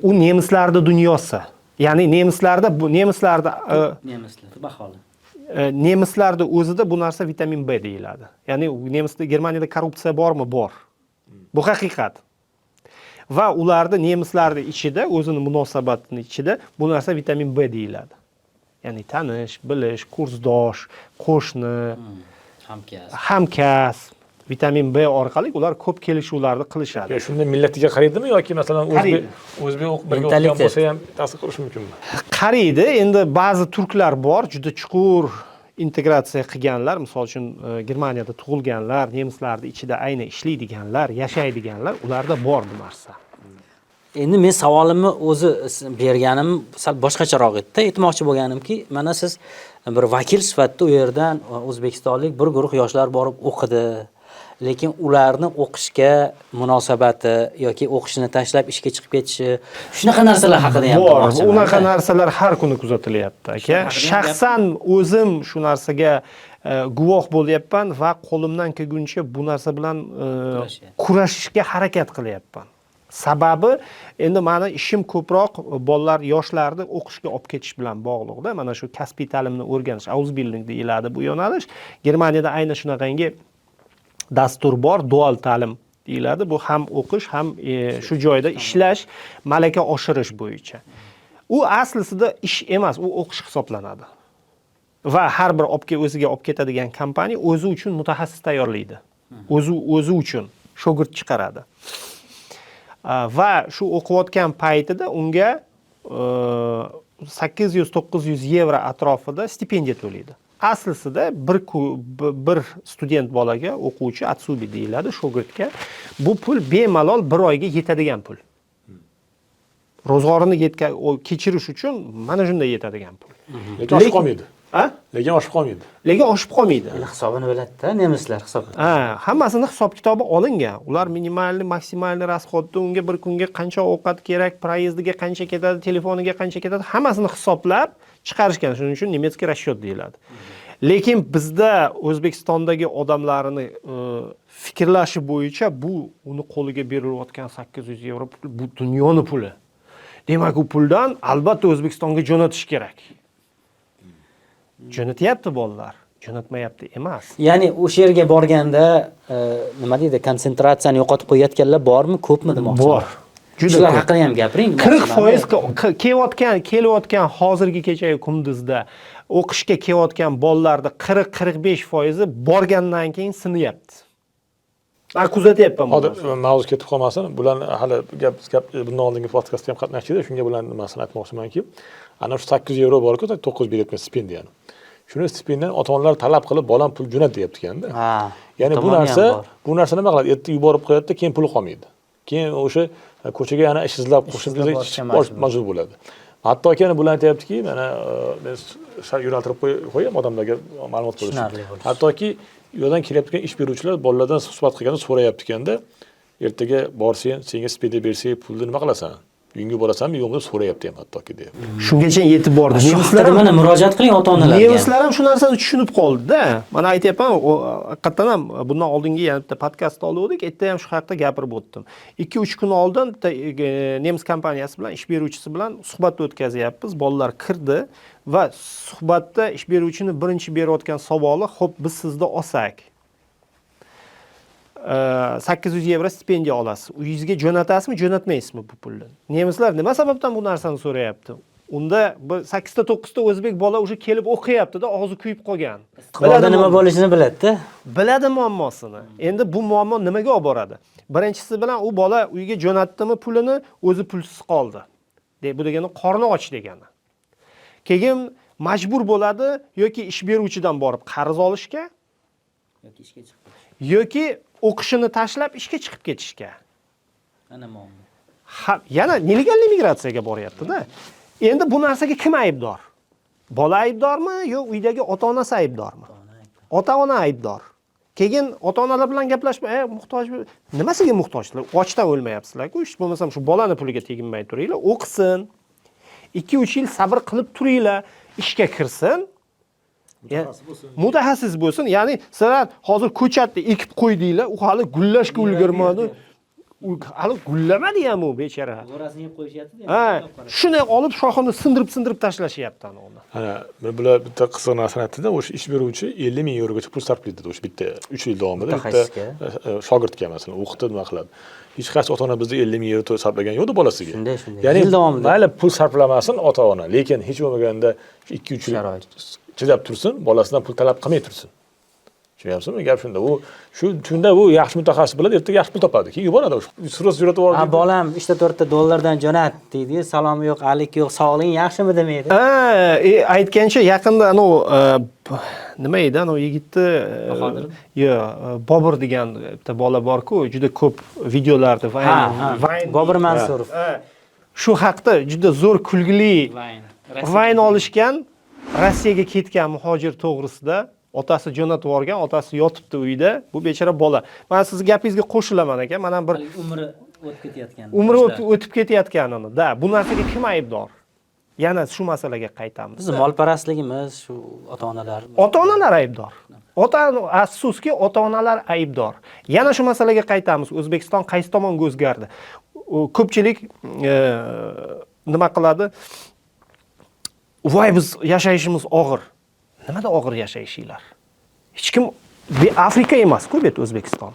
u nemislarda dunyosi. Ya'ni nemislarda bu nemislarda Nemislar baholi. Nemislarda o'zida bu narsa vitamin B deyiladi. Ya'ni nemisda, Germaniyada korrupsiya bormi? Bor. Bu haqiqat. Va ularni, nemislarni ichida, o'zini munosabatini ichida bu narsa vitamin B deyiladi. Ya'ni tanish, bilish, kursdosh, qo'shni, Hamkasb. Hamkasb, vitamin B orqali ular ko'p kelishuvlarni qilishadi. Yo, shunda millatiga qaraydimi yoki, masalan, o'zbek Qaraydi. O'zbek birga o'qigan Mentalitet. bo'lsa ham ta'sir qilishi mumkinmi? Qaraydi. Endi ba'zi turklar bor, juda chuqur integratsiya qilganlar, misol uchun, Germaniyada tug'ilganlar, nemislarni ichida ayni ishlaydiganlar, yashaydiganlar, ularda bor bu narsa. Endi men savolimni o'zi berganim sal boshqacharoq edi. Aytmoqchi bo'lganimki, mana siz bir vakil sifatida u yerdan o'zbekistonlik bir guruh yoshlar borib o'qidi. Lekin ularni o'qishga munosabati yoki o'qishini tashlab ishga chiqib ketishi, shunaqa narsalar haqida ham Bor, demoqchiman. unaqa narsalar har kuni kuzatilyapti, aka. Haqida ham. Shaxsan o'zim shu narsaga guvoh bo'lyapman va qo'limdan kelguncha bu narsa bilan Kurashyapsiz. Kurashishga harakat qilyapman. Sababi, endi mani ishim ko'proq bolalar, yoshlarni o'qishga olib ketish bilan bog'liqda. Mana shu kasbiy ta'limni o'rganish, Ausbildung deyiladi bu yo'nalish. Germaniyada ayni shunaqangi dastur bor, dual ta'lim deyiladi. Bu ham o'qish, ham shu joyda ishlash, malaka oshirish bo'yicha. U aslisida ish emas, u o'qish hisoblanadi. Va har bir o'ziga olib ketadigan kompaniya o'zi uchun mutaxassis tayyorlaydi. O'zi uchun shogird chiqaradi. Va shu o'qiyotgan paytida unga 800-900 yevro atrofida stipendiya to'laydi. Aslisida bir student bolaga, o'quvchi, Azubi deyiladi, shogirdga bu pul bemalol bir oyga yetadigan pul. Ro'zg'orini kechirish uchun mana shunday yetadigan pul. Lekin oshib qolmaydi. A? Lekin oshib qolmaydi. Lekin oshib qolmaydi. Endi hisobini biladida nemislar, hisob. Ha, hammasini hisob kitobi olingan. Ular минимальный, максимальный расход ni, unga bir kunga qancha ovqat kerak, проезд iga qancha ketadi, telefoniga qancha ketadi, hammasini hisoblab chiqarishgan. Shuning uchun немецкий расчет deyiladi. Lekin bizda O'zbekistondagi odamlarni fikrlashi bo'yicha bu uni qo'liga berilayotgan 800 yevro pul, bu dunyoni puli. Demak, u puldan albatta O'zbekistonga jo'natish kerak. Jo'natyapti bolalar, jo'natmayapti emas. Ya'ni o'sha yerga borganda nima deydi, konsentratsiyani yo'qotib qo'yayotganlar bormi, ko'pmi demoqchiman. Bor. Juda Shular ko'p. haqida ham gapiring. 40% kelayotgan, hozirgi kechayu kunduzda o'qishga kelayotgan bolalarni 40-45 foizi borgandan keyin sinyapti. Man kuzatyapman bu Hozir narsani. Mavzu ketib qolmasin. Bularni hali gap bundan oldingi podkastda ham qatnashdik. Shunga bilan nimasini aytmoqchimanki, ana shu 800 yevro bor-ku, 900 berayotgan stipendiyani. Shuni stipendiyani ota-onalar talab qilib, bolam pul jo'nat deyapti ekanda. Ha. Ya'ni bu Tomoni ham narsa bor. Bu narsa nima qiladi? Erta yuborib qo'yadida, keyin puli qolmaydi. Keyin o'sha ko'chaga yana ish izlab, qo'shimcha izlab borishga chiqib majbur. Majbur bo'ladi. Hattoki yana bular aytyaptiki, mana men sal yo'naltirib qo'yayim odamlarga ma'lumot bo'lishi. Tushunarli bo'lishi. Hattoki u yerdan kelayotgan ish beruvchilar bolalardan suhbat qilganda so'rayapti ekanda, ertaga borsang, senga stipendiya bersak, pulni nima qilasan? Uyingga borasanmi, yo'qmi deb so'rayapti ham hattoki deyapti. Shungacha yetib bordi. Shu Nemislar haqida ham mana murojaat qiling ota-onalarga. Nemislar ham shu narsani tushunib qoldida. Mana aytyapman, haqiqatdan ham bundan oldingi yana bitta podkast olgandik, erta ham shu haqda gapirib o'tdim. 2-3 kun oldin bitta nemis kompaniyasi bilan, ish beruvchisi bilan suhbat o'tkazyapmiz. Bolalar kirdi va suhbatda ish beruvchini birinchi berayotgan savoli: "Xo'p, biz sizni olsak, 800 yevro stipendiya olasiz. Uyingizga jo'natasizmi, jo'natmaysizmi bu pulni?" Nemislar nima sababdan bu narsani so'rayapti? Unda bir 8 ta 9 ta o'zbek bola уже kelib o'qiyapti-da, og'zi kuyib qolgan. Istiqbolda nima muammo. bo'lishini biladi-da. Biladi muammosini. Endi bu muammo nimaga olib boradi? Birinchisi bilan, u bola uyga jo'natdimi pulini, o'zi pulsiz qoldi. Bu degani qorni och degani. Keyin majbur bo'ladi yoki ish beruvchidan borib qarz olishga, Yoki ishga chiqib. Yoki o'qishini tashlab ishga chiqib ketishga. Ana muammo. Ha, yana нелегальный migratsiyaga boryapti-da. Endi bu narsaga kim aybdor? Bola aybdormi yo uydagi ota-onasi aybdormi? Ota-ona aybdor. Keyin ota-onalar bilan gaplashma, muhtoj, nimasiga muhtojsizlar? Ochdan o'lmayapsizlar-ku, hech bo'lmasam shu bolani puliga teginmay turinglar, o'qisin. 2-3 yil sabr qilib turinglar, ishga kirsin. Mutaxassis bo'lsin. Ya'ni sizlar hozir ko'chatni ekib qo'ydinglar, u hali gullashga ulgurmadi. U hali gullamadi ham u bechora. G'o'rasini yeb qo'yishyapti. Ha, shunday olib shoxini sindirib sindirib tashlashyapti ana uni. Ana bular bitta qiziq narsani aytdida, o'sha ish beruvchi 50 ming yevrogacha pul sarflaydi o'sha bitta 3 yil davomida bitta shogirdga masalan o'qitib nima qiladi. Hech qaysi ota-ona bizda 50 ming yevro sarflagan yo'qda bolasiga. Shunday, shunday. Ya'ni Yil davomida. Mayli pul sarflamasin ota-ona, lekin hech bo'lmaganda 2-3 yil chidab tursin, bolasidan pul talab qilmay tursin. Tushunyapsizmi? Gap shunda. U shunda u yaxshi mutaxassis bo'ladi, ertaga yaxshi pul topadi. Keyin yuboradi o'sha. Surat yuratib yuboradi. Ha, bolam 3-4 ta dollardan jo'nat deydi, salomi yo'q, alik yo'q, sog'lig'ing yaxshimi demaydi. Ha, aytgancha yaqinda anu nima edi, anu yigitni Bahodir. Yo'q, Bobur degan bitta bola bor-ku, juda ko'p videolarda Vine, Bobur Mansurov. Shu haqda juda zo'r kulgili Vine olishgan, Rossiyaga ketgan muhojir to'g'risida. Otasi jo'natib yuborgan, otasi yotibdi uyda. Bu bechora bola. Men sizni gapingizga qo'shilaman aka. Mana bir umri o'tib ketayotgan. Umri o'tib ketayotganini. Da, bu narsaga kim aybdor? Yana shu masalaga qaytamiz. Biz molparastligimiz, shu ota-onalar. Ota-onalar aybdor. Afsuski ota-onalar aybdor. Yana shu masalaga qaytamiz. O'zbekiston qaysi tomonga o'zgardi? Ko'pchilik nima qiladi? Voy, biz yashayishimiz og'ir. Nimada og'ir yashayishinglar? Hech kim Afrika emas-ku bu yerda O'zbekiston.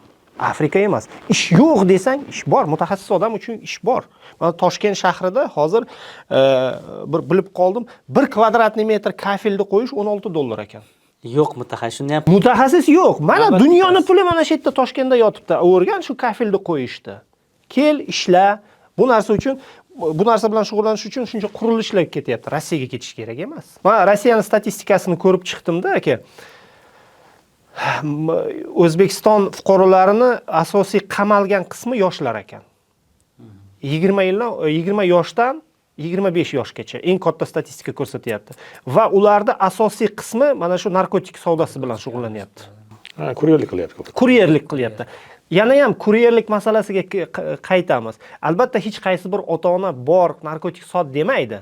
Afrika emas. Ish yo'q desang, ish bor. Mutaxassis odam uchun ish bor. Mana Toshkent shahrida hozir bir bilib qoldim, 1 kvadratli metr kafelni qo'yish $16 ekan. Yo'q mutaxassis, shunda ham mutaxassis yo'q. Mana dunyoni puli mana shu yerda Toshkentda yotibdi. O'rgan shu kafelni qo'yishdi. Kel, ishla. Bu narsa uchun, bu narsa bilan shug'ullanish uchun shuncha qurilishlar ketyapti. Rossiyaga ketish kerak emas. Men Rossiyaning statistikasini ko'rib chiqdim-da, aka. O'zbekiston fuqarolarini asosiy qamalgan qismi yoshlar ekan. 20 yildan, 20 yoshdan 25 yoshgacha eng katta statistika ko'rsatyapti. Va ularda asosiy qismi mana shu narkotik savdosi bilan shug'ullanyapti. Ha, kuryerlik qilyapti ko'p. Kuryerlik qilyapti. Yana ham kuryerlik masalasiga qaytamiz. Albatta hech qaysi bir ota-ona bor narkotik sot demaydi.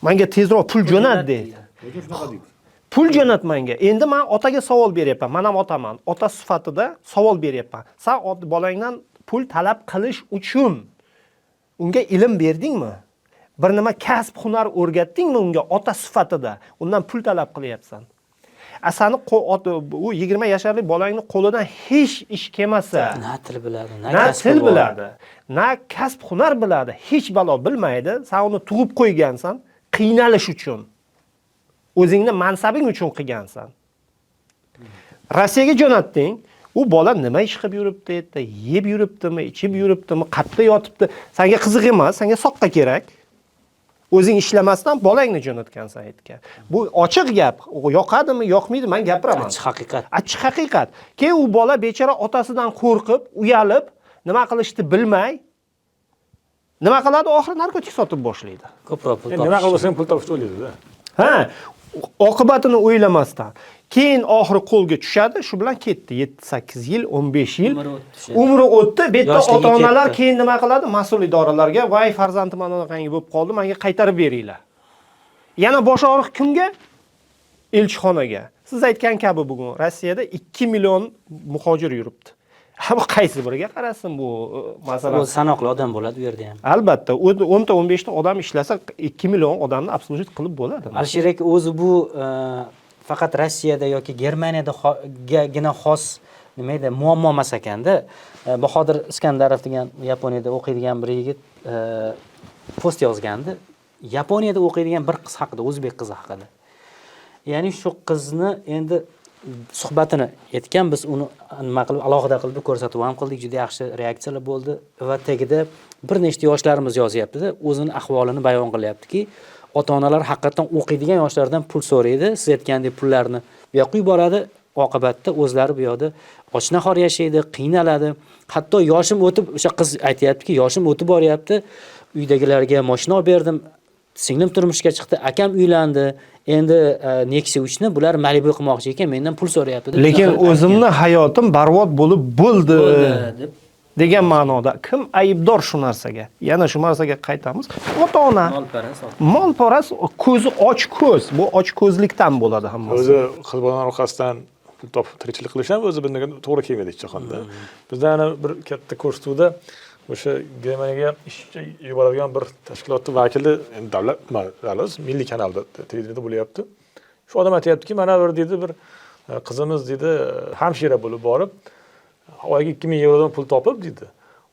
Menga tezroq pul jo'nat deydi. Pul jo'nat menga. Endi men otaga savol beryapman. Men ham otaman. Ota sifatida savol beryapman. Sen bolangdan pul talab qilish uchun unga ilm berdingmi? Bir nima kasb hunar o'rgatdingmi unga ota sifatida? Undan pul talab qilyapsan. Asani u 20 yasharlik bolangni qo'lidan hech ish kelmasa, na til biladi, na til biladi, na kasb hunar biladi, hech balo bilmaydi. Sen uni tug'ib qo'ygansan, qiynalish uchun. O'zingni mansabing uchun qilgansan. Rossiyaga jo'natding, u bola nima ish qilib yuribdi, yerda yeb yuribdimi, ichib yuribdimi, qayerda yotibdi, senga qiziq emas, senga soqqa kerak. O'zing ishlamasdan bolangni jo'natgansan aytgan. Bu ochiq gap, yoqadimi, yoqmaydi, men gapiraman. Achchiq haqiqat. Achchiq haqiqat. Keyin u bola bechora otasidan qo'rqib, uyalib, nima qilishni bilmay, nima qiladi? Oxiri narkotik sotib boshlaydi. Ko'proq pul Nima topish. qilsa ham pul topishni o'ylaydi-da. Ha, oqibatini o'ylamasdan. Keyin oxiri qo'lga tushadi, shu bilan ketdi. 7-8 yil, 15 yil. Umri o'tdi. Umri o'tdi. Bu yerda Yoshligi ota-onalar ketdi. keyin nima qiladi? Mas'ul idoralarga, voy farzandim mana bunaqangi bo'lib qoldi, menga qaytarib beringlar. Yana bosh og'riq kimga? Elchixonaga. Siz aytgan kabi bugun Rossiyada 2 million muhojir yuribdi. Ha, bu qaysi biriga qarasin bu masalan? O'zi sanoqli odam bo'ladi u yerda ham. Albatta, 10 ta 15 ta odam ishlasa 2 million odamni обслужить qilib bo'ladi. Alisher aka, o'zi bu faqat Rossiyada yoki Germaniyada gina xos nima edi, muammo emas ekanda. Bahodir Iskandarov degan Yaponiyada o'qiydigan bir yigit post yozgandi. Yaponiyada o'qiydigan bir qiz haqida, o'zbek qizi haqida. Ya'ni shu qizni endi suhbatini aytgan, biz uni nima qilib alohida qilib ko'rsatuv ham qildik, juda yaxshi reaksiyalar bo'ldi va tagida bir nechta yoshlarimiz yozyapti-da, o'zini ahvolini bayon qilyaptiki, ota-onalar haqiqatan o'qiydigan yoshlardan pul so'raydi, siz aytgandek pullarni bu yoqqa yuboradi, oqibatda o'zlari bu yoqda och-nahor yashaydi, qiynaladi. Hatto yoshim o'tib, o'sha qiz aytyaptiki, yoshim o'tib boryapti, uydagilarga mashina olib berdim, singlim turmushga chiqdi, akam uylandi. Endi Nexia 3 ni bular Malibu qilmoqchi ekan, mendan pul so'rayapti deb. Lekin o'zimni hayotim barbod bo'lib bo'ldi. Bo'ldi deb. Degan ma'noda kim aybdor shu narsaga? Yana shu narsaga qaytamiz. Ota-ona. Molparast. Molparast, ko'zi och ko'z. Bu och ko'zlikdan bo'ladi hammasi. O'zi qiz bolalar orqasidan Pul topib tirikchilik qilish ham o'zi bunga to'g'ri kelmaydi hech qachonda. Bizda ana bir katta ko'rsatuvda o'sha Germaniyaga ishga yuboradigan bir tashkilotni vakili, endi davlat nima, davlat milliy kanalda, televideniyada bo'lyapti. Shu odam aytyaptiki, mana bir deydi, bir qizimiz deydi, hamshira bo'lib borib, oyiga 2000 yevrodan pul topib deydi,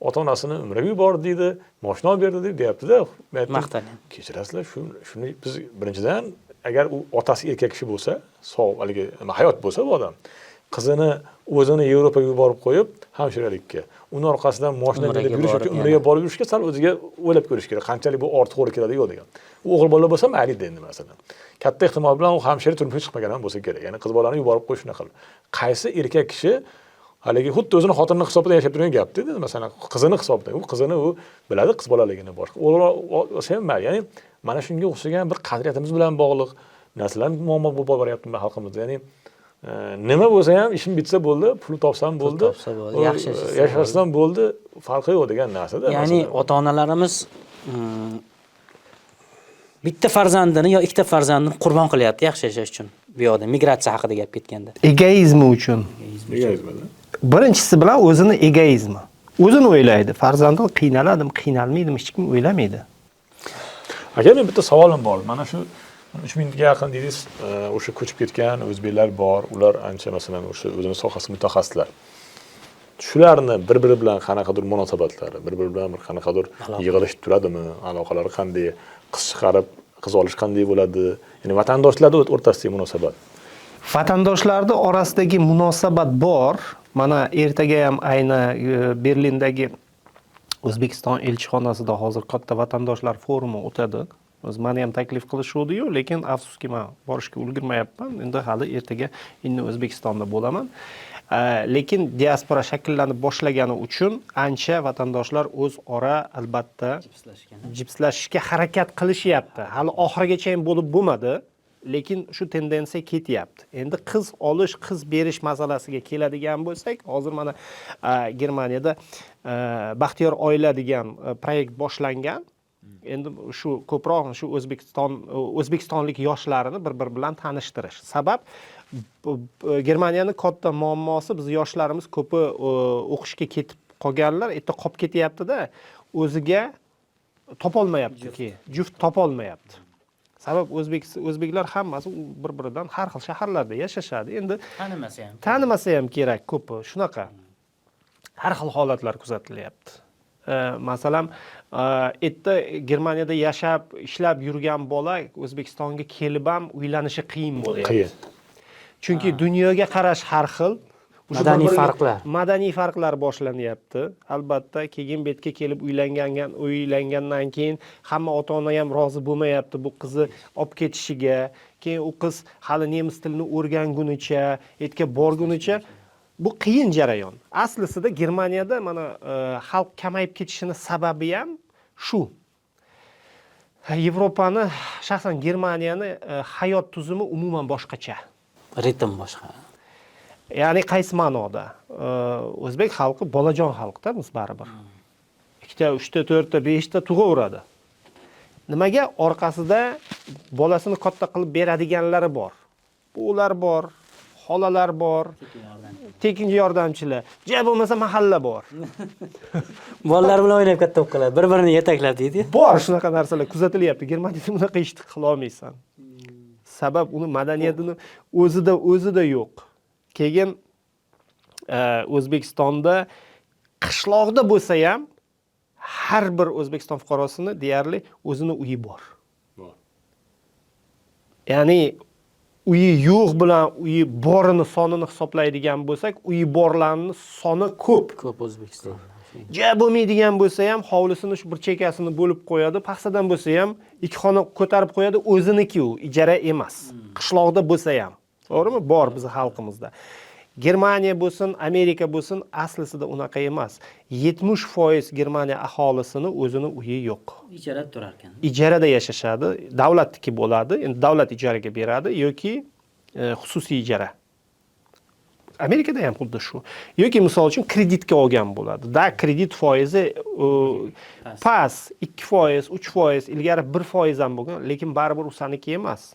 ota onasini umraga yubordi deydi, moshina olib berdi deb deyaptida. Men aytdim, Maqtanyapti. Kechirasizlar, shu shuni biz birinchidan, agar u otasi erkak kishi bo'lsa, sog' haligi nima, hayot bo'lsa, bu odam qizini o'zini Yevropaga yuborib qo'yib hamshiralikka, uni orqasidan moshina Umraga minib yurish yoki borib umraga yana. borib yurishga sal o'ziga o'ylab ko'rish kerak, qanchalik bu ortiq keladi yo'q degan. U o'g'il bola bo'lsa mayli endi, masalan, katta ehtimol bilan u hamshira turmushga chiqmagan ham bo'lsa kerak. Ya'ni qiz bolani yuborib qo'yish shunaqa qilib, qaysi erkak kishi haligi xuddi o'zini xotinini hisobida yashab turgan gapda endi, masalan, qizini hisobida, u qizini u biladi qiz bolaligini, boshqa o'g'il bo'lsa ham mayli. Ya'ni mana shunga o'xshagan bir qadriyatimiz bilan bog'liq narsalar muammo bo'lib boryapti xalqimizda. Ya'ni nima bo'lsa ham ishim bitsa bo'ldi, pul topsam bo'ldi, topsa bo'ldi, u, yaxshi yashasa yashasam bo'ldi, farqi yo'q degan narsada. Ya'ni masalan. ota onalarimiz bitta farzandini yo ikkita farzandini qurbon qilyapti yaxshi yashash uchun, bu yoqda migratsiya haqida gap ketganda. Egoizmi uchun. Egoizmda. Birinchisi bilan o'zini egoizmi, o'zini o'ylaydi. Farzandim qiynaladimi, qiynalmaydimi, hech kim o'ylamaydi. Aka, men bitta savolim bor. Mana shu 3000ga yaqin dedingiz, o'sha ko'chib ketgan o'zbeklar bor, ular ancha, masalan, o'sha o'zini sohasida mutaxassislar. Shularni bir biri bilan qanaqadir munosabatlari, bir biri bilan bir qanaqadir yig'ilishib turadimi, aloqalari qanday, qiz chiqarib qiz olish qanday bo'ladi, ya'ni vatandoshlarni o'rtasidagi munosabat? Vatandoshlarni orasidagi munosabat bor. Mana ertaga ham ayni Berlindagi O'zbekiston elchixonasida hozir katta vatandoshlar forumi o'tadi. O'zi mani ham taklif qilishuvdiyu, lekin afsuski man borishga ulgurmayapman. Endi hali ertaga endi O'zbekistonda bo'laman. Lekin diaspora shakllanib boshlagani uchun ancha vatandoshlar o'zaro albatta jipslashishga harakat qilishyapti. Hali oxirigacha ham bo'lib bo'lmadi, lekin shu tendensiya ketyapti. Endi qiz olish, qiz berish masalasiga keladigan bo'lsak, hozir mana Germaniyada Baxtiyor oila degan proyekt boshlangan. Endi shu ko'proq shu O'zbekiston, o'zbekistonlik yoshlarini bir biri bilan tanishtirish. Sabab Germaniyani katta muammosi, biz yoshlarimiz ko'pi o'qishga ketib qolganlar, erta qolib ketyaptida, o'ziga topolmayaptiki, juft topolmayapti. Sabab o'zbeklar hammasi u bir biridan har xil shaharlarda yashashadi endi. Tanimasa ham. Tanimasa ham kerak ko'pi, shunaqa har xil holatlar kuzatilyapti. Masalan, erta Germaniyada yashab, ishlab yurgan bola O'zbekistonga kelib ham uylanishi qiyin bo'lyapti. Qiyin. Chunki dunyoga qarash har xil. O'sha Madaniy bir-biriga- farqlar. Madaniy farqlar boshlanyapti albatta. Keyin bu yerga kelib uylangandan keyin hamma ota ona ham rozi bo'lmayapti bu qizni olib ketishiga. Keyin u qiz hali nemis tilini o'rgangunicha, yerga borgunicha, bu qiyin jarayon aslisida. Germaniyada mana xalq kamayib ketishini sababi ham shu. Yevropani, shaxsan Germaniyani hayot tuzumi umuman boshqacha. Ritm boshqa. Ya'ni qaysi ma'noda? O'zbek xalqi bolajon xalqda biz baribir ikkita, uchta, to'rtta, beshta tug'averadi. Nimaga? Orqasida bolasini katta qilib beradiganlari bor, ular bor, xolalar bor, tekin yordamchilar, ja bo'lmasa mahalla bor. Bolalar bilan o'ynab katta bo'lib qoladi, bir birini yetaklab deydi. Bor, shunaqa narsalar kuzatilyapti. Germaniyada bunaqa ishni qilolmaysan, sabab uni madaniyatini o'zida yo'q. Keyin O'zbekistonda qishloqda bo'lsa ham har bir O'zbekiston fuqarosini deyarli o'zini uyi bor. Bor. Ya'ni uyi yo'q bilan uyi borini sonini hisoblaydigan bo'lsak, uyi borlarni soni ko'p. Ko'p O'zbekistonda. Ja bo'lmaydigan bo'lsa ham hovlisini shu bir chekkasini bo'lib qo'yadi, paxsadan bo'lsa ham ikki xona ko'tarib qo'yadi, o'ziniki, u ijara emas, qishloqda bo'lsa ham. To'g'rimi? Bor bizni xalqimizda. Germaniya bo'lsin, Amerika bo'lsin, aslisida unaqa emas. 70% Germaniya aholisini o'zini uyi yo'q. Ijarada turar ekan. Ijarada yashashadi. Davlatniki bo'ladi, endi davlat ijaraga beradi yoki xususiy ijara. Amerikada ham xuddi shu. Yoki misol uchun kreditga olgan bo'ladi da, kredit foizi past, 2%, 3%, ilgari 1% ham bo'lgan, lekin baribir u saniki emas.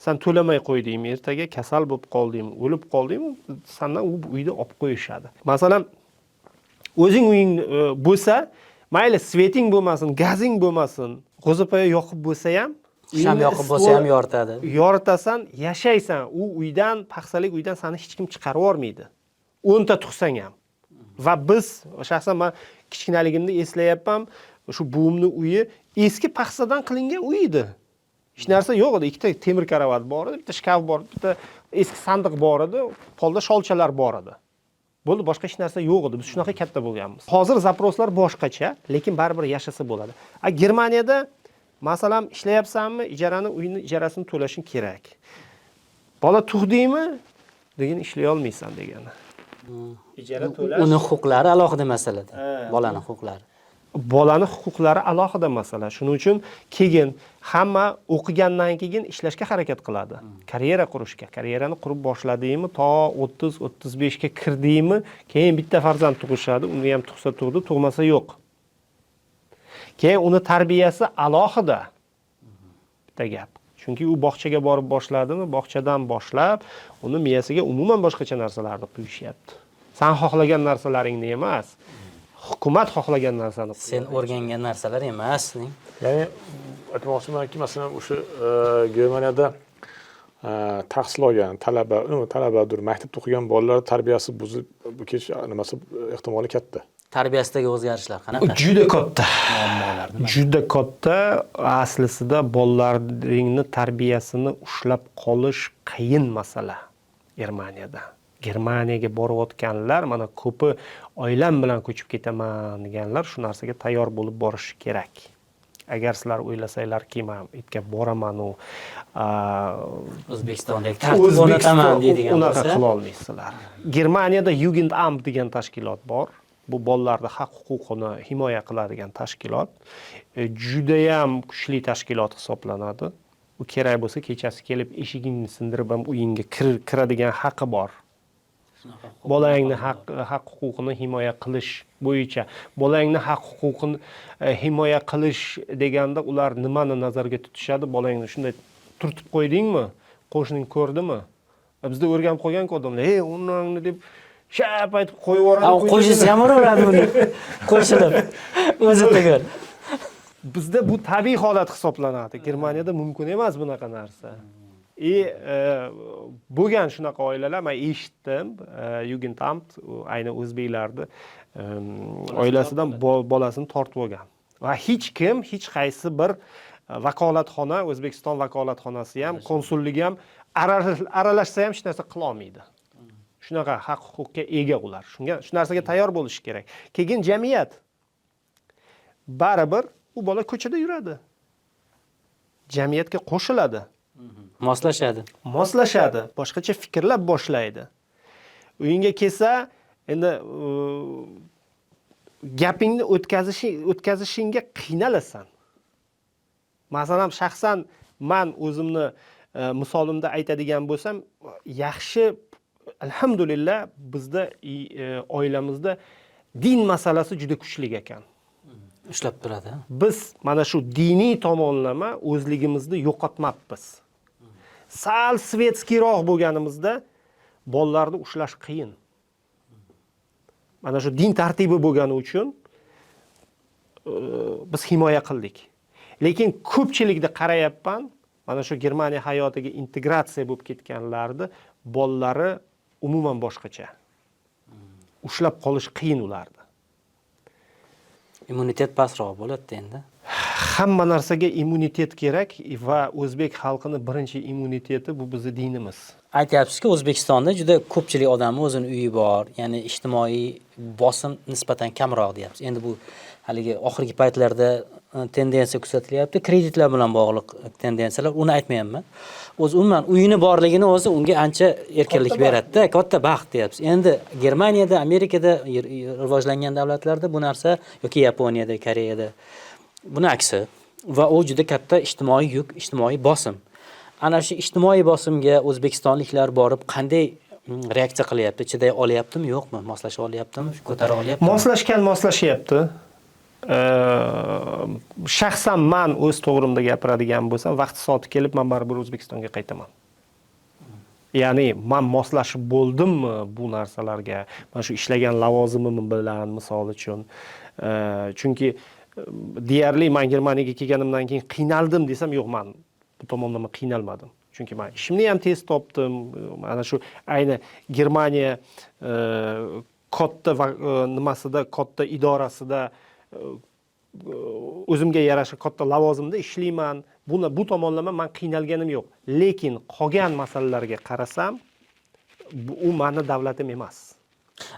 San to'lamay qo'ydingmi, ertaga kasal bo'lib qoldingmi, o'lib qoldingmi, sandan u uyni olib qo'yishadi. Masalan, o'zing uying bo'lsa, mayli свет ing bo'lmasin, gazing bo'lmasin, g'o'zapoya yoqib bo'lsa ham, Sham yoqib bo'lsa ham yoritadi. Yoritasan, yashaysan. U uydan, paxsalik uydan seni hech kim chiqarib yubormaydi. 10 ta tug'sang ham. Va biz, shaxsan man kichkinaligimda eslayapman, shu buvimni uyi eski paxsadan qilingan uy edi. Hech narsa yo'q edi. Ikkita temir karavot bor edi, bitta shkaf bor edi, bitta eski sandiq bor edi, polda sholchalar bor edi. Bo'ldi, boshqa hech narsa yo'q edi. Biz shunaqa katta bo'lganmiz. Hozir запрос lar boshqacha, lekin baribir yashasa bo'ladi. A Germaniyada, masalan, ishlayapsanmi, ijarani, uyni ijarasini to'lashing kerak. Bola tug'dingmi, degan ishlay olmaysan degani. Ijara to'lash. Uni huquqlari alohida masalada. Bolani huquqlari. Bolani huquqlari alohida masala. Shuning uchun keyin hamma o'qigandan keyin ishlashga harakat qiladi, karyera qurishga. Karyerani qurib boshladingmi, to 30-35 ga kirdingmi, keyin bitta farzand tug'ishadi. Uni ham tug'sa tug'di, tug'masa yo'q. Keyin uni tarbiyasi alohida bitta gap, chunki u bog'chaga borib boshladimi, bog'chadan boshlab uni miyasiga umuman boshqacha narsalarni quyishyapti. San xohlagan narsalaringni emas, hukumat xohlagan narsani. Sen o'rgangan narsalar emas. Ya'ni aytmoqchimanki, masalan, o'sha Germaniyada tahsil olgan talaba, talabadir, maktabda o'qigan bolalar tarbiyasi buzilib ketish nimasi ehtimoli katta. Tarbiyasidagi o'zgarishlar qanaqa? Juda katta. Muammolar nima? Juda katta. Aslisida bolalaringni tarbiyasini ushlab qolish qiyin masala Germaniyada. Germaniyaga borayotganlar, mana ko'pi oilam bilan ko'chib ketaman deganlar shu narsaga tayyor bo'lib borishi kerak. Agar sizlar o'ylasanglarki, man itga boramanu O'zbekistondagi tartib o'rnataman deydigan unaqa bo'lsa, qila olmaysizlar. Germaniyada Jugendamt degan tashkilot bor. Bu bolalarni haq huquqini himoya qiladigan tashkilot. Judayam kuchli tashkilot hisoblanadi. U kerak bo'lsa kechasi kelib eshigingni sindirib ham uyingga kiradigan haqqi bor. Bolangni haq huquqini himoya qilish bo'yicha. Bolangni haq huquqini himoya qilish deganda ular nimani nazarga tutishadi? Bolangni shunday turtib qo'ydingmi, qo'shning ko'rdimi, bizda o'rganib qolganku odamlar, ey unangni deb shap aytib qo'yib yuboradi. Ha, qo'shnisi ham uraveradi uni qo'shilib, o'zi tugul. Bizda bu tabiiy holat hisoblanadi. Germaniyada mumkin emas bunaqa narsa. И bo'lgan shunaqa oilalar, man eshitdim, Jugendamt u ayni o'zbeklarni oilasidan bolasini tortib olgan va hech kim, hech qaysi bir vakolatxona, O'zbekiston vakolatxonasi ham, konsulligi ham aralashsa ham hech narsa qilolmaydi. Shunaqa haq huquqqa ega ular. Shunga, shu narsaga tayyor bo'lish kerak. Keyin jamiyat, baribir u bola ko'chada yuradi, jamiyatga qo'shiladi. Moslashadi. Moslashadi, boshqacha fikrlab boshlaydi. Uyingga kelsa endi gapingni o'tkazishingga qiynalasan. Masalan, shaxsan man o'zimni misolimda aytadigan bo'lsam, yaxshi, alhamdulillah, bizda oilamizda din masalasi juda kuchli ekan. Ushlab turadi. Biz mana shu diniy tomonlama o'zligimizni yo'qotmabmiz. Sal светский roq bo'lganimizda bolalarni ushlash qiyin. Mana shu din tartibi bo'lgani uchun biz himoya qildik. Lekin ko'pchilikda qarayapman, mana shu Germaniya hayotiga integratsiya bo'lib ketganlarni bolalari umuman boshqacha. Ushlab qolish qiyin ularni. Immunitet pastroq bo'ladi endi. Hamma narsaga immunitet kerak va o'zbek xalqini birinchi immuniteti bu bizni dinimiz. Aytyapsizki, O'zbekistonda juda ko'pchilik odamni o'zini uyi bor, ya'ni ijtimoiy bosim nisbatan kamroq deyapsiz. Endi bu haligi oxirgi paytlarda tendensiya kuzatilyapti, kreditlar bilan bog'liq tendensiyalar, uni aytmayapman. O'zi umuman uyini borligini o'zi unga ancha erkinlik Katta baxt. Beradi-da, katta baxt deyapsiz. Endi Germaniyada, Amerikada, rivojlangan davlatlarda bu narsa yoki Yaponiyada, Koreyada buni aksi va u juda katta ijtimoiy yuk, ijtimoiy bosim. Ana shu ijtimoiy bosimga o'zbekistonliklar borib qanday reaksiya qilyapti? Chiday olyaptimi, yo'qmi? Moslasha olyaptimi, ko'tara olyaptimi? Moslashgan moslashyapti. Shaxsan man o'z to'g'rimda gapiradigan bo'lsam, vaqti soati kelib man baribir O'zbekistonga qaytaman. Ya'ni man moslashib bo'ldimmi bu narsalarga, mana shu ishlagan lavozimim bilan, misol uchun. Chunki deyarli man Germaniyaga kelganimdan keyin qiynaldim desam, yo'q, man bu tomonlama qiynalmadim. Chunki man ishimni ham tez topdim. Mana shu ayni Germaniya katta nimasida, katta idorasida o'zimga yarasha katta lavozimda ishlayman. Buni, bu tomonlama man qiynalganim yo'q. Lekin qolgan masalalarga qarasam, u mani davlatim emas.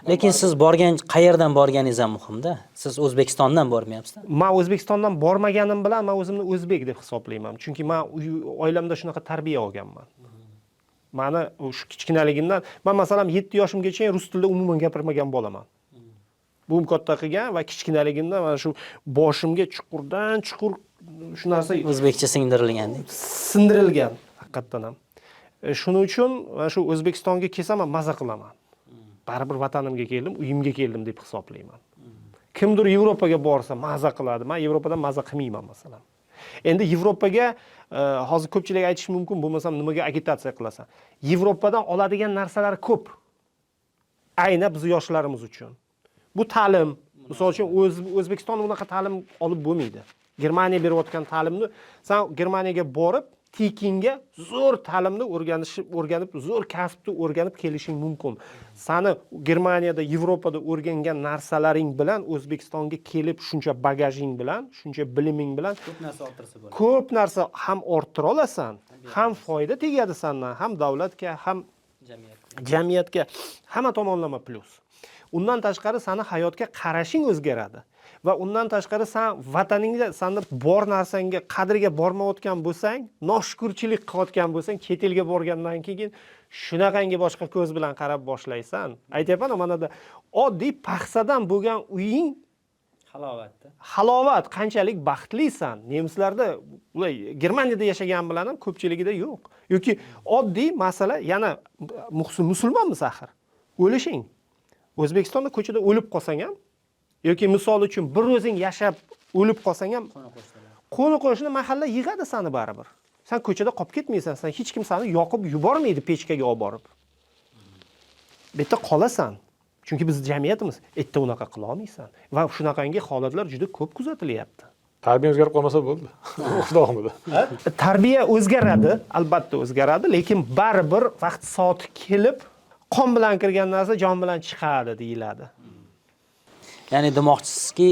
Lekin siz borgan, qayerdan borganingiz ham muhimda. Siz O'zbekistondan bormayapsiz. Man O'zbekistondan bormaganim bilan man o'zimni o'zbek deb hisoblayman. Chunki man oilamda shunaqa tarbiya olganman. Mani shu kichkinaligimdan, man masalan 7 yoshimgacha rus tilida umuman gapirmagan bolaman. Buvim katta qilgan va kichkinaligimdan mana shu boshimga chuqurdan chuqur shu narsa o'zbekcha singdirilgan. Sindirilgan haqiqatdan ham. Shuning uchun mana shu O'zbekistonga kelsam ham maza qilaman. Baribir vatanimga keldim, uyimga keldim deb hisoblayman. Kimdir Yevropaga borsa maza qiladi. Men Yevropadan maza qilmayman masalan. Endi Yevropaga hozir ko'pchilik aytishi mumkin, bo'lmasam nimaga agitatsiya qilasan? Yevropadan oladigan narsalar ko'p. Aynan biz yoshlarimiz uchun. Bu ta'lim, misol uchun O'zbekistonda unaqa ta'lim olib bo'lmaydi. Germaniya berayotgan ta'limni san Germaniyaga borib tekinga zo'r ta'limni o'rganib, zo'r kasbni o'rganib kelishing mumkin. Sani Germaniyada, Yevropada o'rgangan narsalaring bilan O'zbekistonga kelib shuncha bagajing bilan, shuncha biliming bilan ko'p narsa orttirsa bo'ladi. Ko'p narsa ham orttira olasan, ham foyda tegadi sandan, ham davlatga, ham jamiyatga, hamma tomonlama plyus. Undan tashqari sani hayotga qarashing o'zgaradi. Va undan tashqari san vataningda sani bor narsangga qadriga bormayotgan bo'lsang, noshukurchilik qilayotgan bo'lsang, chet elga borgandan keyin shunaqangi boshqa ko'z bilan qarab boshlaysan. Aytyapman, manada oddiy paxsadan bo'lgan uying halovatda. Halovat, qanchalik baxtlisan. Nemislarda, ular Germaniyada yashagan bilan ham ko'pchiligida yo'q. Yoki oddiy masala, yana musulmonmiz axir. O'lishing. O'zbekistonda ko'chada o'lib qolsang ham yoki misol uchun bir o'zing yashab o'lib qolsang ham qo'ni qo'shni mahalla yig'adi seni baribir. Sen ko'chada qolib ketmaysan, sen hech kim seni yoqib yubormaydi pechkaga olib borib. Bu yerda qolasan. Chunki biz jamiyatimiz, erta unaqa qila olmaysan. Va shunaqangi holatlar juda ko'p kuzatilyapti. Tarbiya o'zgarib qolmasa bo'ldi. O'qish davomida. Tarbiya o'zgaradi, albatta o'zgaradi, lekin baribir vaqt soati kelib qon bilan kirgan narsa jon bilan chiqadi deyiladi. Ya'ni demoqchisizki,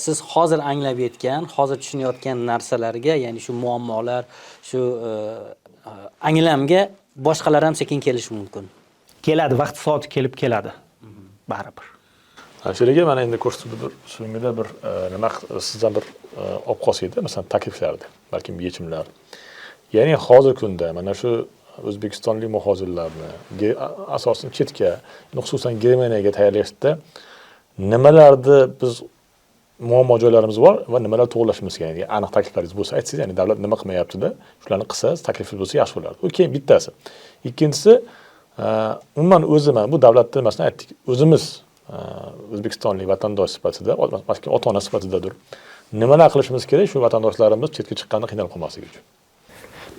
siz hozir anglab yetgan, hozir tushunayotgan narsalarga, ya'ni shu muammolar, shu anglamga boshqalar ham sekin kelishi mumkin. Keladi, vaqt soati kelib keladi. Baribir. Shu mana endi ko'rsatuvda bir so'ngida bir nima sizdan bir olib qolsak edi, masalan takliflarni, balkim yechimlar. Ya'ni hozirgi kunda mana shu o'zbekistonlik muhojirlarni asosan chetga, xususan Germaniyaga tayyorlashda nimalarni biz muammo joylarimiz bor va nimalar to'g'irlashimiz kerak? Ya'ni aniq takliflaringiz bo'lsa aytsangiz, ya'ni davlat nima qilmayapti-da, shularni qilsangiz, taklifingiz bo'lsa yaxshi bo'lardi. U keyin bittasi. Ikkinchisi, umuman o'zi mana bu davlatni nimasini aytdik, o'zimiz o'zbekistonlik vatandosh sifatida, balki ota-ona sifatidadir. Nimalar qilishimiz kerak shu vatandoshlarimiz chetga chiqqanda qiynalib qolmasligi uchun?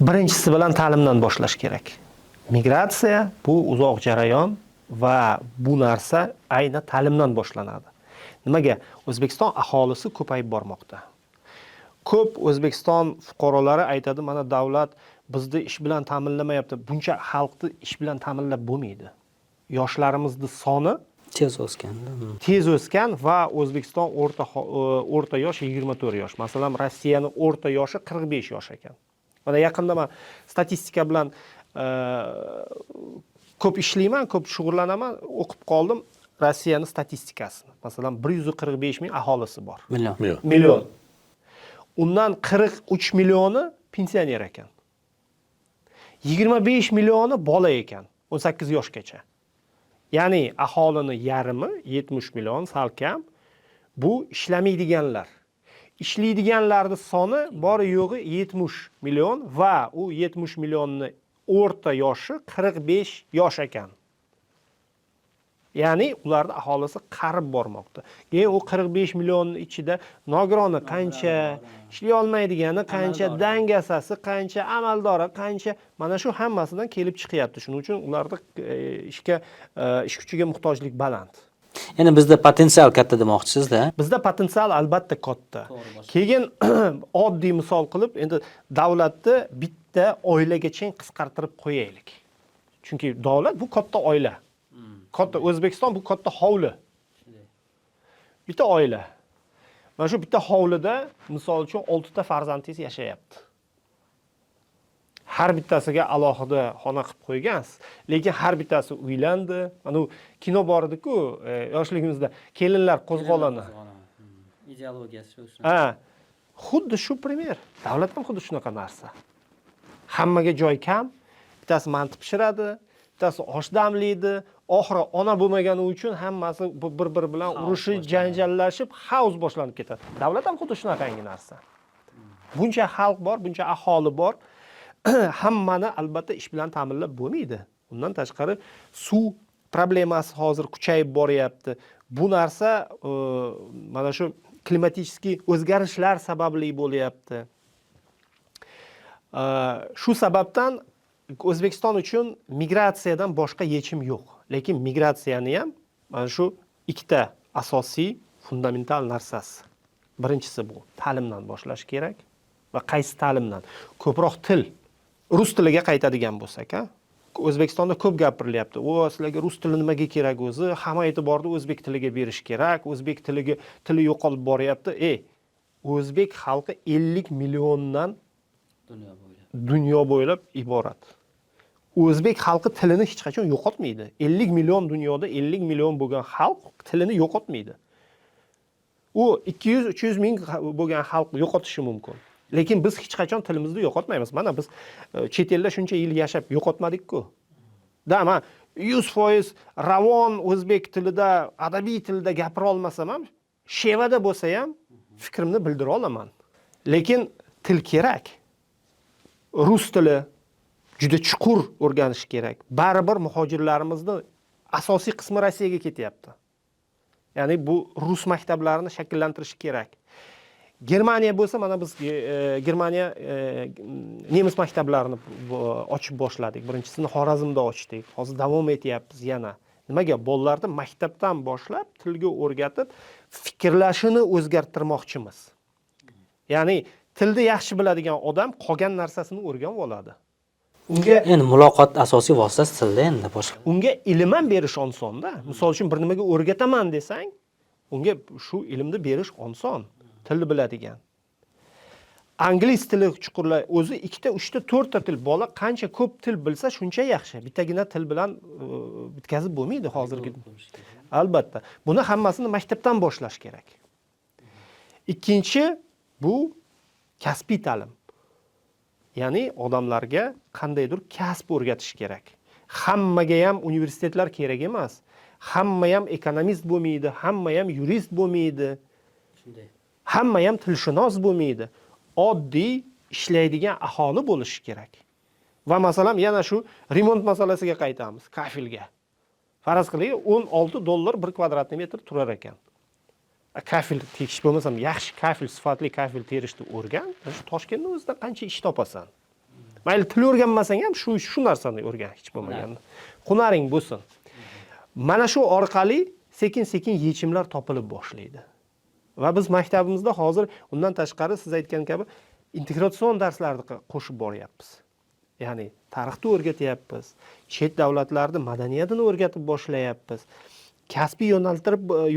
Birinchisi bilan ta'limdan boshlash kerak. Migratsiya bu uzoq jarayon va bu narsa aynan ta'limdan boshlanadi. Nimaga? O'zbekiston aholisi ko'payib bormoqda. Ko'p O'zbekiston fuqarolari aytadi, mana davlat bizni ish bilan ta'minlamayapti. Buncha xalqni ish bilan ta'minlab bo'lmaydi. Yoshlarimizni soni tez o'sgan. Tez o'sgan va O'zbekiston o'rta yosh 24 yosh. Masalan, Rossiyaning o'rta yoshi 45 yosh ekan. Mana yaqinda men statistika bilan ko'p ishlayman, ko'p shug'ullanaman, o'qib qoldim Rossiyaning statistikasini. Masalan, 145 ming aholisi bor. Million. Million. Million. Undan 43 millioni pensioner ekan. 25 millioni bola ekan, 18 yoshgacha. Ya'ni aholini yarmi, 70 million salkam bu ishlamaydiganlar. Ishlaydiganlarning soni bor yo'g'i 70 million va u 70 millionni o'rta yoshi 45 yosh ekan. Ya'ni ularni aholisi qarib bormoqda. Keyin u 45 millionni ichida nogironi qancha, ishlay olmaydigani qancha, dangasasi qancha, amaldori qancha, mana shu hammasidan kelib chiqyapti. Shuning uchun ularda ishga, ish kuchiga muhtojlik baland. Endi bizda potensial katta demoqchisizda. Bizda potensial albatta katta. Keyin oddiy misol qilib, endi davlatni bitta oilagacha qisqartirib qo'yaylik. Chunki davlat bu katta oila. Katta O'zbekiston bu katta hovli. Bitta oila. Mana shu bitta hovlida misol uchun 6 ta farzandingiz yashayapti. Har bittasiga alohida xona qilib qo'ygansiz, lekin har bittasi uylandi. Mana u kino bor edi-ku, yoshligimizda Kelinlar qo'zg'oloni. Ideologiyasi shu. Ha, xuddi shu пример. Davlat ham xuddi shunaqa narsa. Hammaga joy kam, bittasi manti pishiradi, bittasi osh damlaydi, oxiri ona bo'lmagani uchun hammasi bir-biri bilan urushib, janjallashib, xaos boshlanib ketadi. Davlat ham xuddi shunaqangi narsa. Buncha xalq bor, buncha aholi bor. Hammani albatta ish bilan ta'minlab bo'lmaydi. Undan tashqari suv problemasi hozir kuchayib boryapti. Bu narsa mana shu klimatический o'zgarishlar sababli bo'lyapti. Shu sababdan O'zbekiston uchun migratsiyadan boshqa yechim yo'q. Lekin migratsiyani ham mana shu ikkita asosiy fundamental narsasi. Birinchisi bu ta'limdan boshlash kerak va qaysi ta'limdan? Ko'proq til. Rus tiliga qaytadigan bo'lsak, ha? O'zbekistonda ko'p gapirilyapti. O, sizlarga rus tili nimaga kerak o'zi? Hamma e'tiborni o'zbek tiliga berish kerak. O'zbek tili yo'qolib boryapti. Ey, o'zbek xalqi 50 milliondan Dunyo bo'ylab. Dunyo bo'ylab iborat. O'zbek xalqi tilini hech qachon yo'qotmaydi. 50 million, dunyoda 50 million bo'lgan xalq tilini yo'qotmaydi. U 200-300 ming bo'lgan xalq yo'qotishi mumkin. Lekin biz hech qachon tilimizni yo'qotmaymiz. Mana biz chet elda shuncha yil yashab yo'qotmadik-ku. Да, man 100% ravon o'zbek tilida, adabiy tilda gapira olmasam ham, shevada bo'lsa ham fikrimni bildira olaman. Lekin til kerak. Rus tili juda chuqur o'rganish kerak. Baribir muhojirlarimizni asosiy qismi Rossiyaga ketyapti. Ya'ni bu rus maktablarini shakllantirish kerak. Germaniya bo'lsa, mana biz Germaniya, nemis maktablarini ochib boshladik. Birinchisini Xorazmda ochdik. Hozir davom etyapmiz yana. Nimaga? Bolalarni maktabdan boshlab tilga o'rgatib, fikrlashini o'zgartirmoqchimiz. Ya'ni tilni yaxshi biladigan odam qolgan narsasini o'rganib oladi. Unga Endi muloqot asosiy vositasi tilda endi boshqa. Unga ilm ham berish osonda. Misol uchun, bir nimaga o'rgataman desang, unga shu ilmni berish oson. Tilni biladigan. Angliz tili chuqurlar o'zi ikkita, uchta, to'rtta til, bola qancha ko'p til bilsa, shuncha yaxshi. Bittagina til bilan bitkazib bo'lmaydi hozirgi. Albatta. Buni hammasini maktabdan boshlash kerak. Ikkinchi bu kasbiy ta'lim. Ya'ni odamlarga qandaydir kasb o'rgatish kerak. Hammaga ham universitetlar kerak emas. Hamma ham ekonomist bo'lmaydi, hamma ham yurist bo'lmaydi. Shunday. Hamma ham tilshunos bo'lmaydi. Oddiy ishlaydigan aholi bo'lishi kerak. Va masalan, yana shu remont masalasiga qaytamiz, kafelga. Faraz qilaylik, 16 dollar bir квадратный metr turar ekan. Kafel tekish bo'lmasam, yaxshi kafel, sifatli kafel terishni o'rgan, shu Toshkentni o'zida qancha ish topasan. Mayli, til o'rganmasang ham, shu narsani o'rgan hech bo'lmaganda. Hunaring bo'lsin. Mana shu orqali sekin sekin yechimlar topilib boshlaydi. Va biz maktabimizda hozir undan tashqari, siz aytgan kabi, integratsion darslarni qo'shib boryapmiz. Ya'ni tarixni o'rgatyapmiz, chet davlatlarni madaniyatini o'rgatib boshlayapmiz. Kasbiy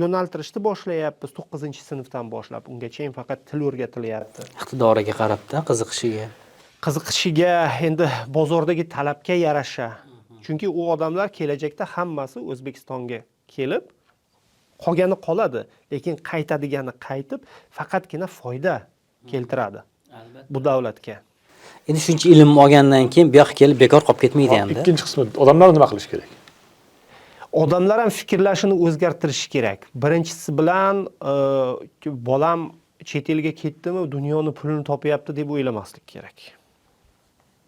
yo'naltirishni boshlayapmiz 9-sinfdan boshlab. Ungacha faqat til o'rgatilyapti. Iqtidoriga qarabda, qiziqishiga. Qiziqishiga, endi bozordagi talabga yarasha. Chunki u odamlar kelajakda hammasi O'zbekistonga kelib, qolgani qoladi, lekin qaytadigani qaytib, faqatgina foyda keltiradi bu davlatga. Endi shuncha ilm olgandan keyin bu yoqqa kelib bekor qolib ketmaydi hamda. Ikkinchi qismi, odamlar nima qilish kerak? Odamlar ham fikrlashini o'zgartirishi kerak. Birinchisi bilan bolam chet elga ketdimi, dunyoni pulini topyapti deb o'ylamaslik kerak.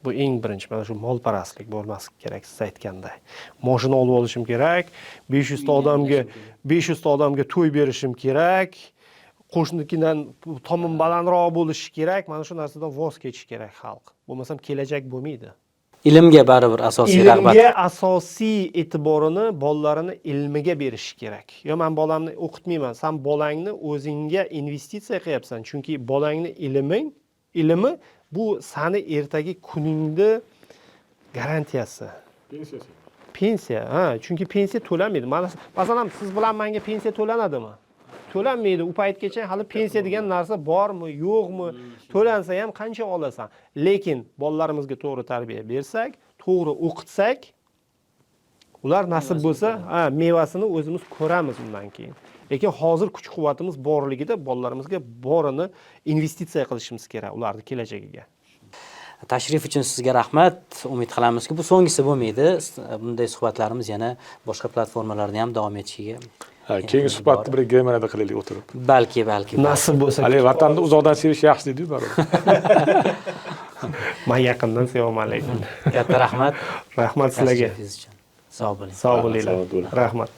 Bu eng birinchi, mana shu molparastlik bo'lmasligi kerak, siz aytganday. Moshina olib olishim kerak, 500 ta odamga, 500 ta odamga to'y berishim kerak, qo'shninikidan tomim balandroq bo'lishi kerak. Mana shu narsadan voz kechish kerak xalq. Bo'lmasam kelajak bo'lmaydi. Ilmga baribir asosiy rag'bat. Ilmga asosiy e'tiborini, bolalarini ilmiga berish kerak. Yo, man bolamni o'qitmayman. San bolangni o'zingga investitsiya qilyapsan, chunki bolangni ilmi bu sani ertagi kuningni garantiyasi. Pensiyasi. Pensiya, ha, chunki pensiya to'lanmaydi. Mana, masalan, siz bilan manga pensiya to'lanadimi? To'lanmaydi. U paytgacha hali pensiya degan narsa bormi, yo'qmi, to'lansa ham qancha olasan? Lekin bolalarimizga to'g'ri tarbiya bersak, to'g'ri o'qitsak, ular nasib bo'lsa, ha, mevasini o'zimiz ko'ramiz undan keyin. Lekin hozir kuch quvvatimiz borligida bolalarimizga borini investitsiya qilishimiz kerak, ularni kelajagiga. Tashrif uchun sizga rahmat. Umid qilamizki, bu so'nggisi bo'lmaydi. Bunday suhbatlarimiz yana boshqa platformalarda ham davom etishiga. Ha, keyingi suhbatni bir Germaniyada qilaylik o'tirib. Balki, balki. Nasib bo'lsa. Haligi vatanni uzoqdan sevish yaxshi deydiyu baribir. Man yaqindan sevaman lekin. Katta rahmat. Rahmat sizlarga. Tashrifingiz uchun. Sog' bo'ling. Sog' bo'linglar. Salomat bo'ling. Rahmat.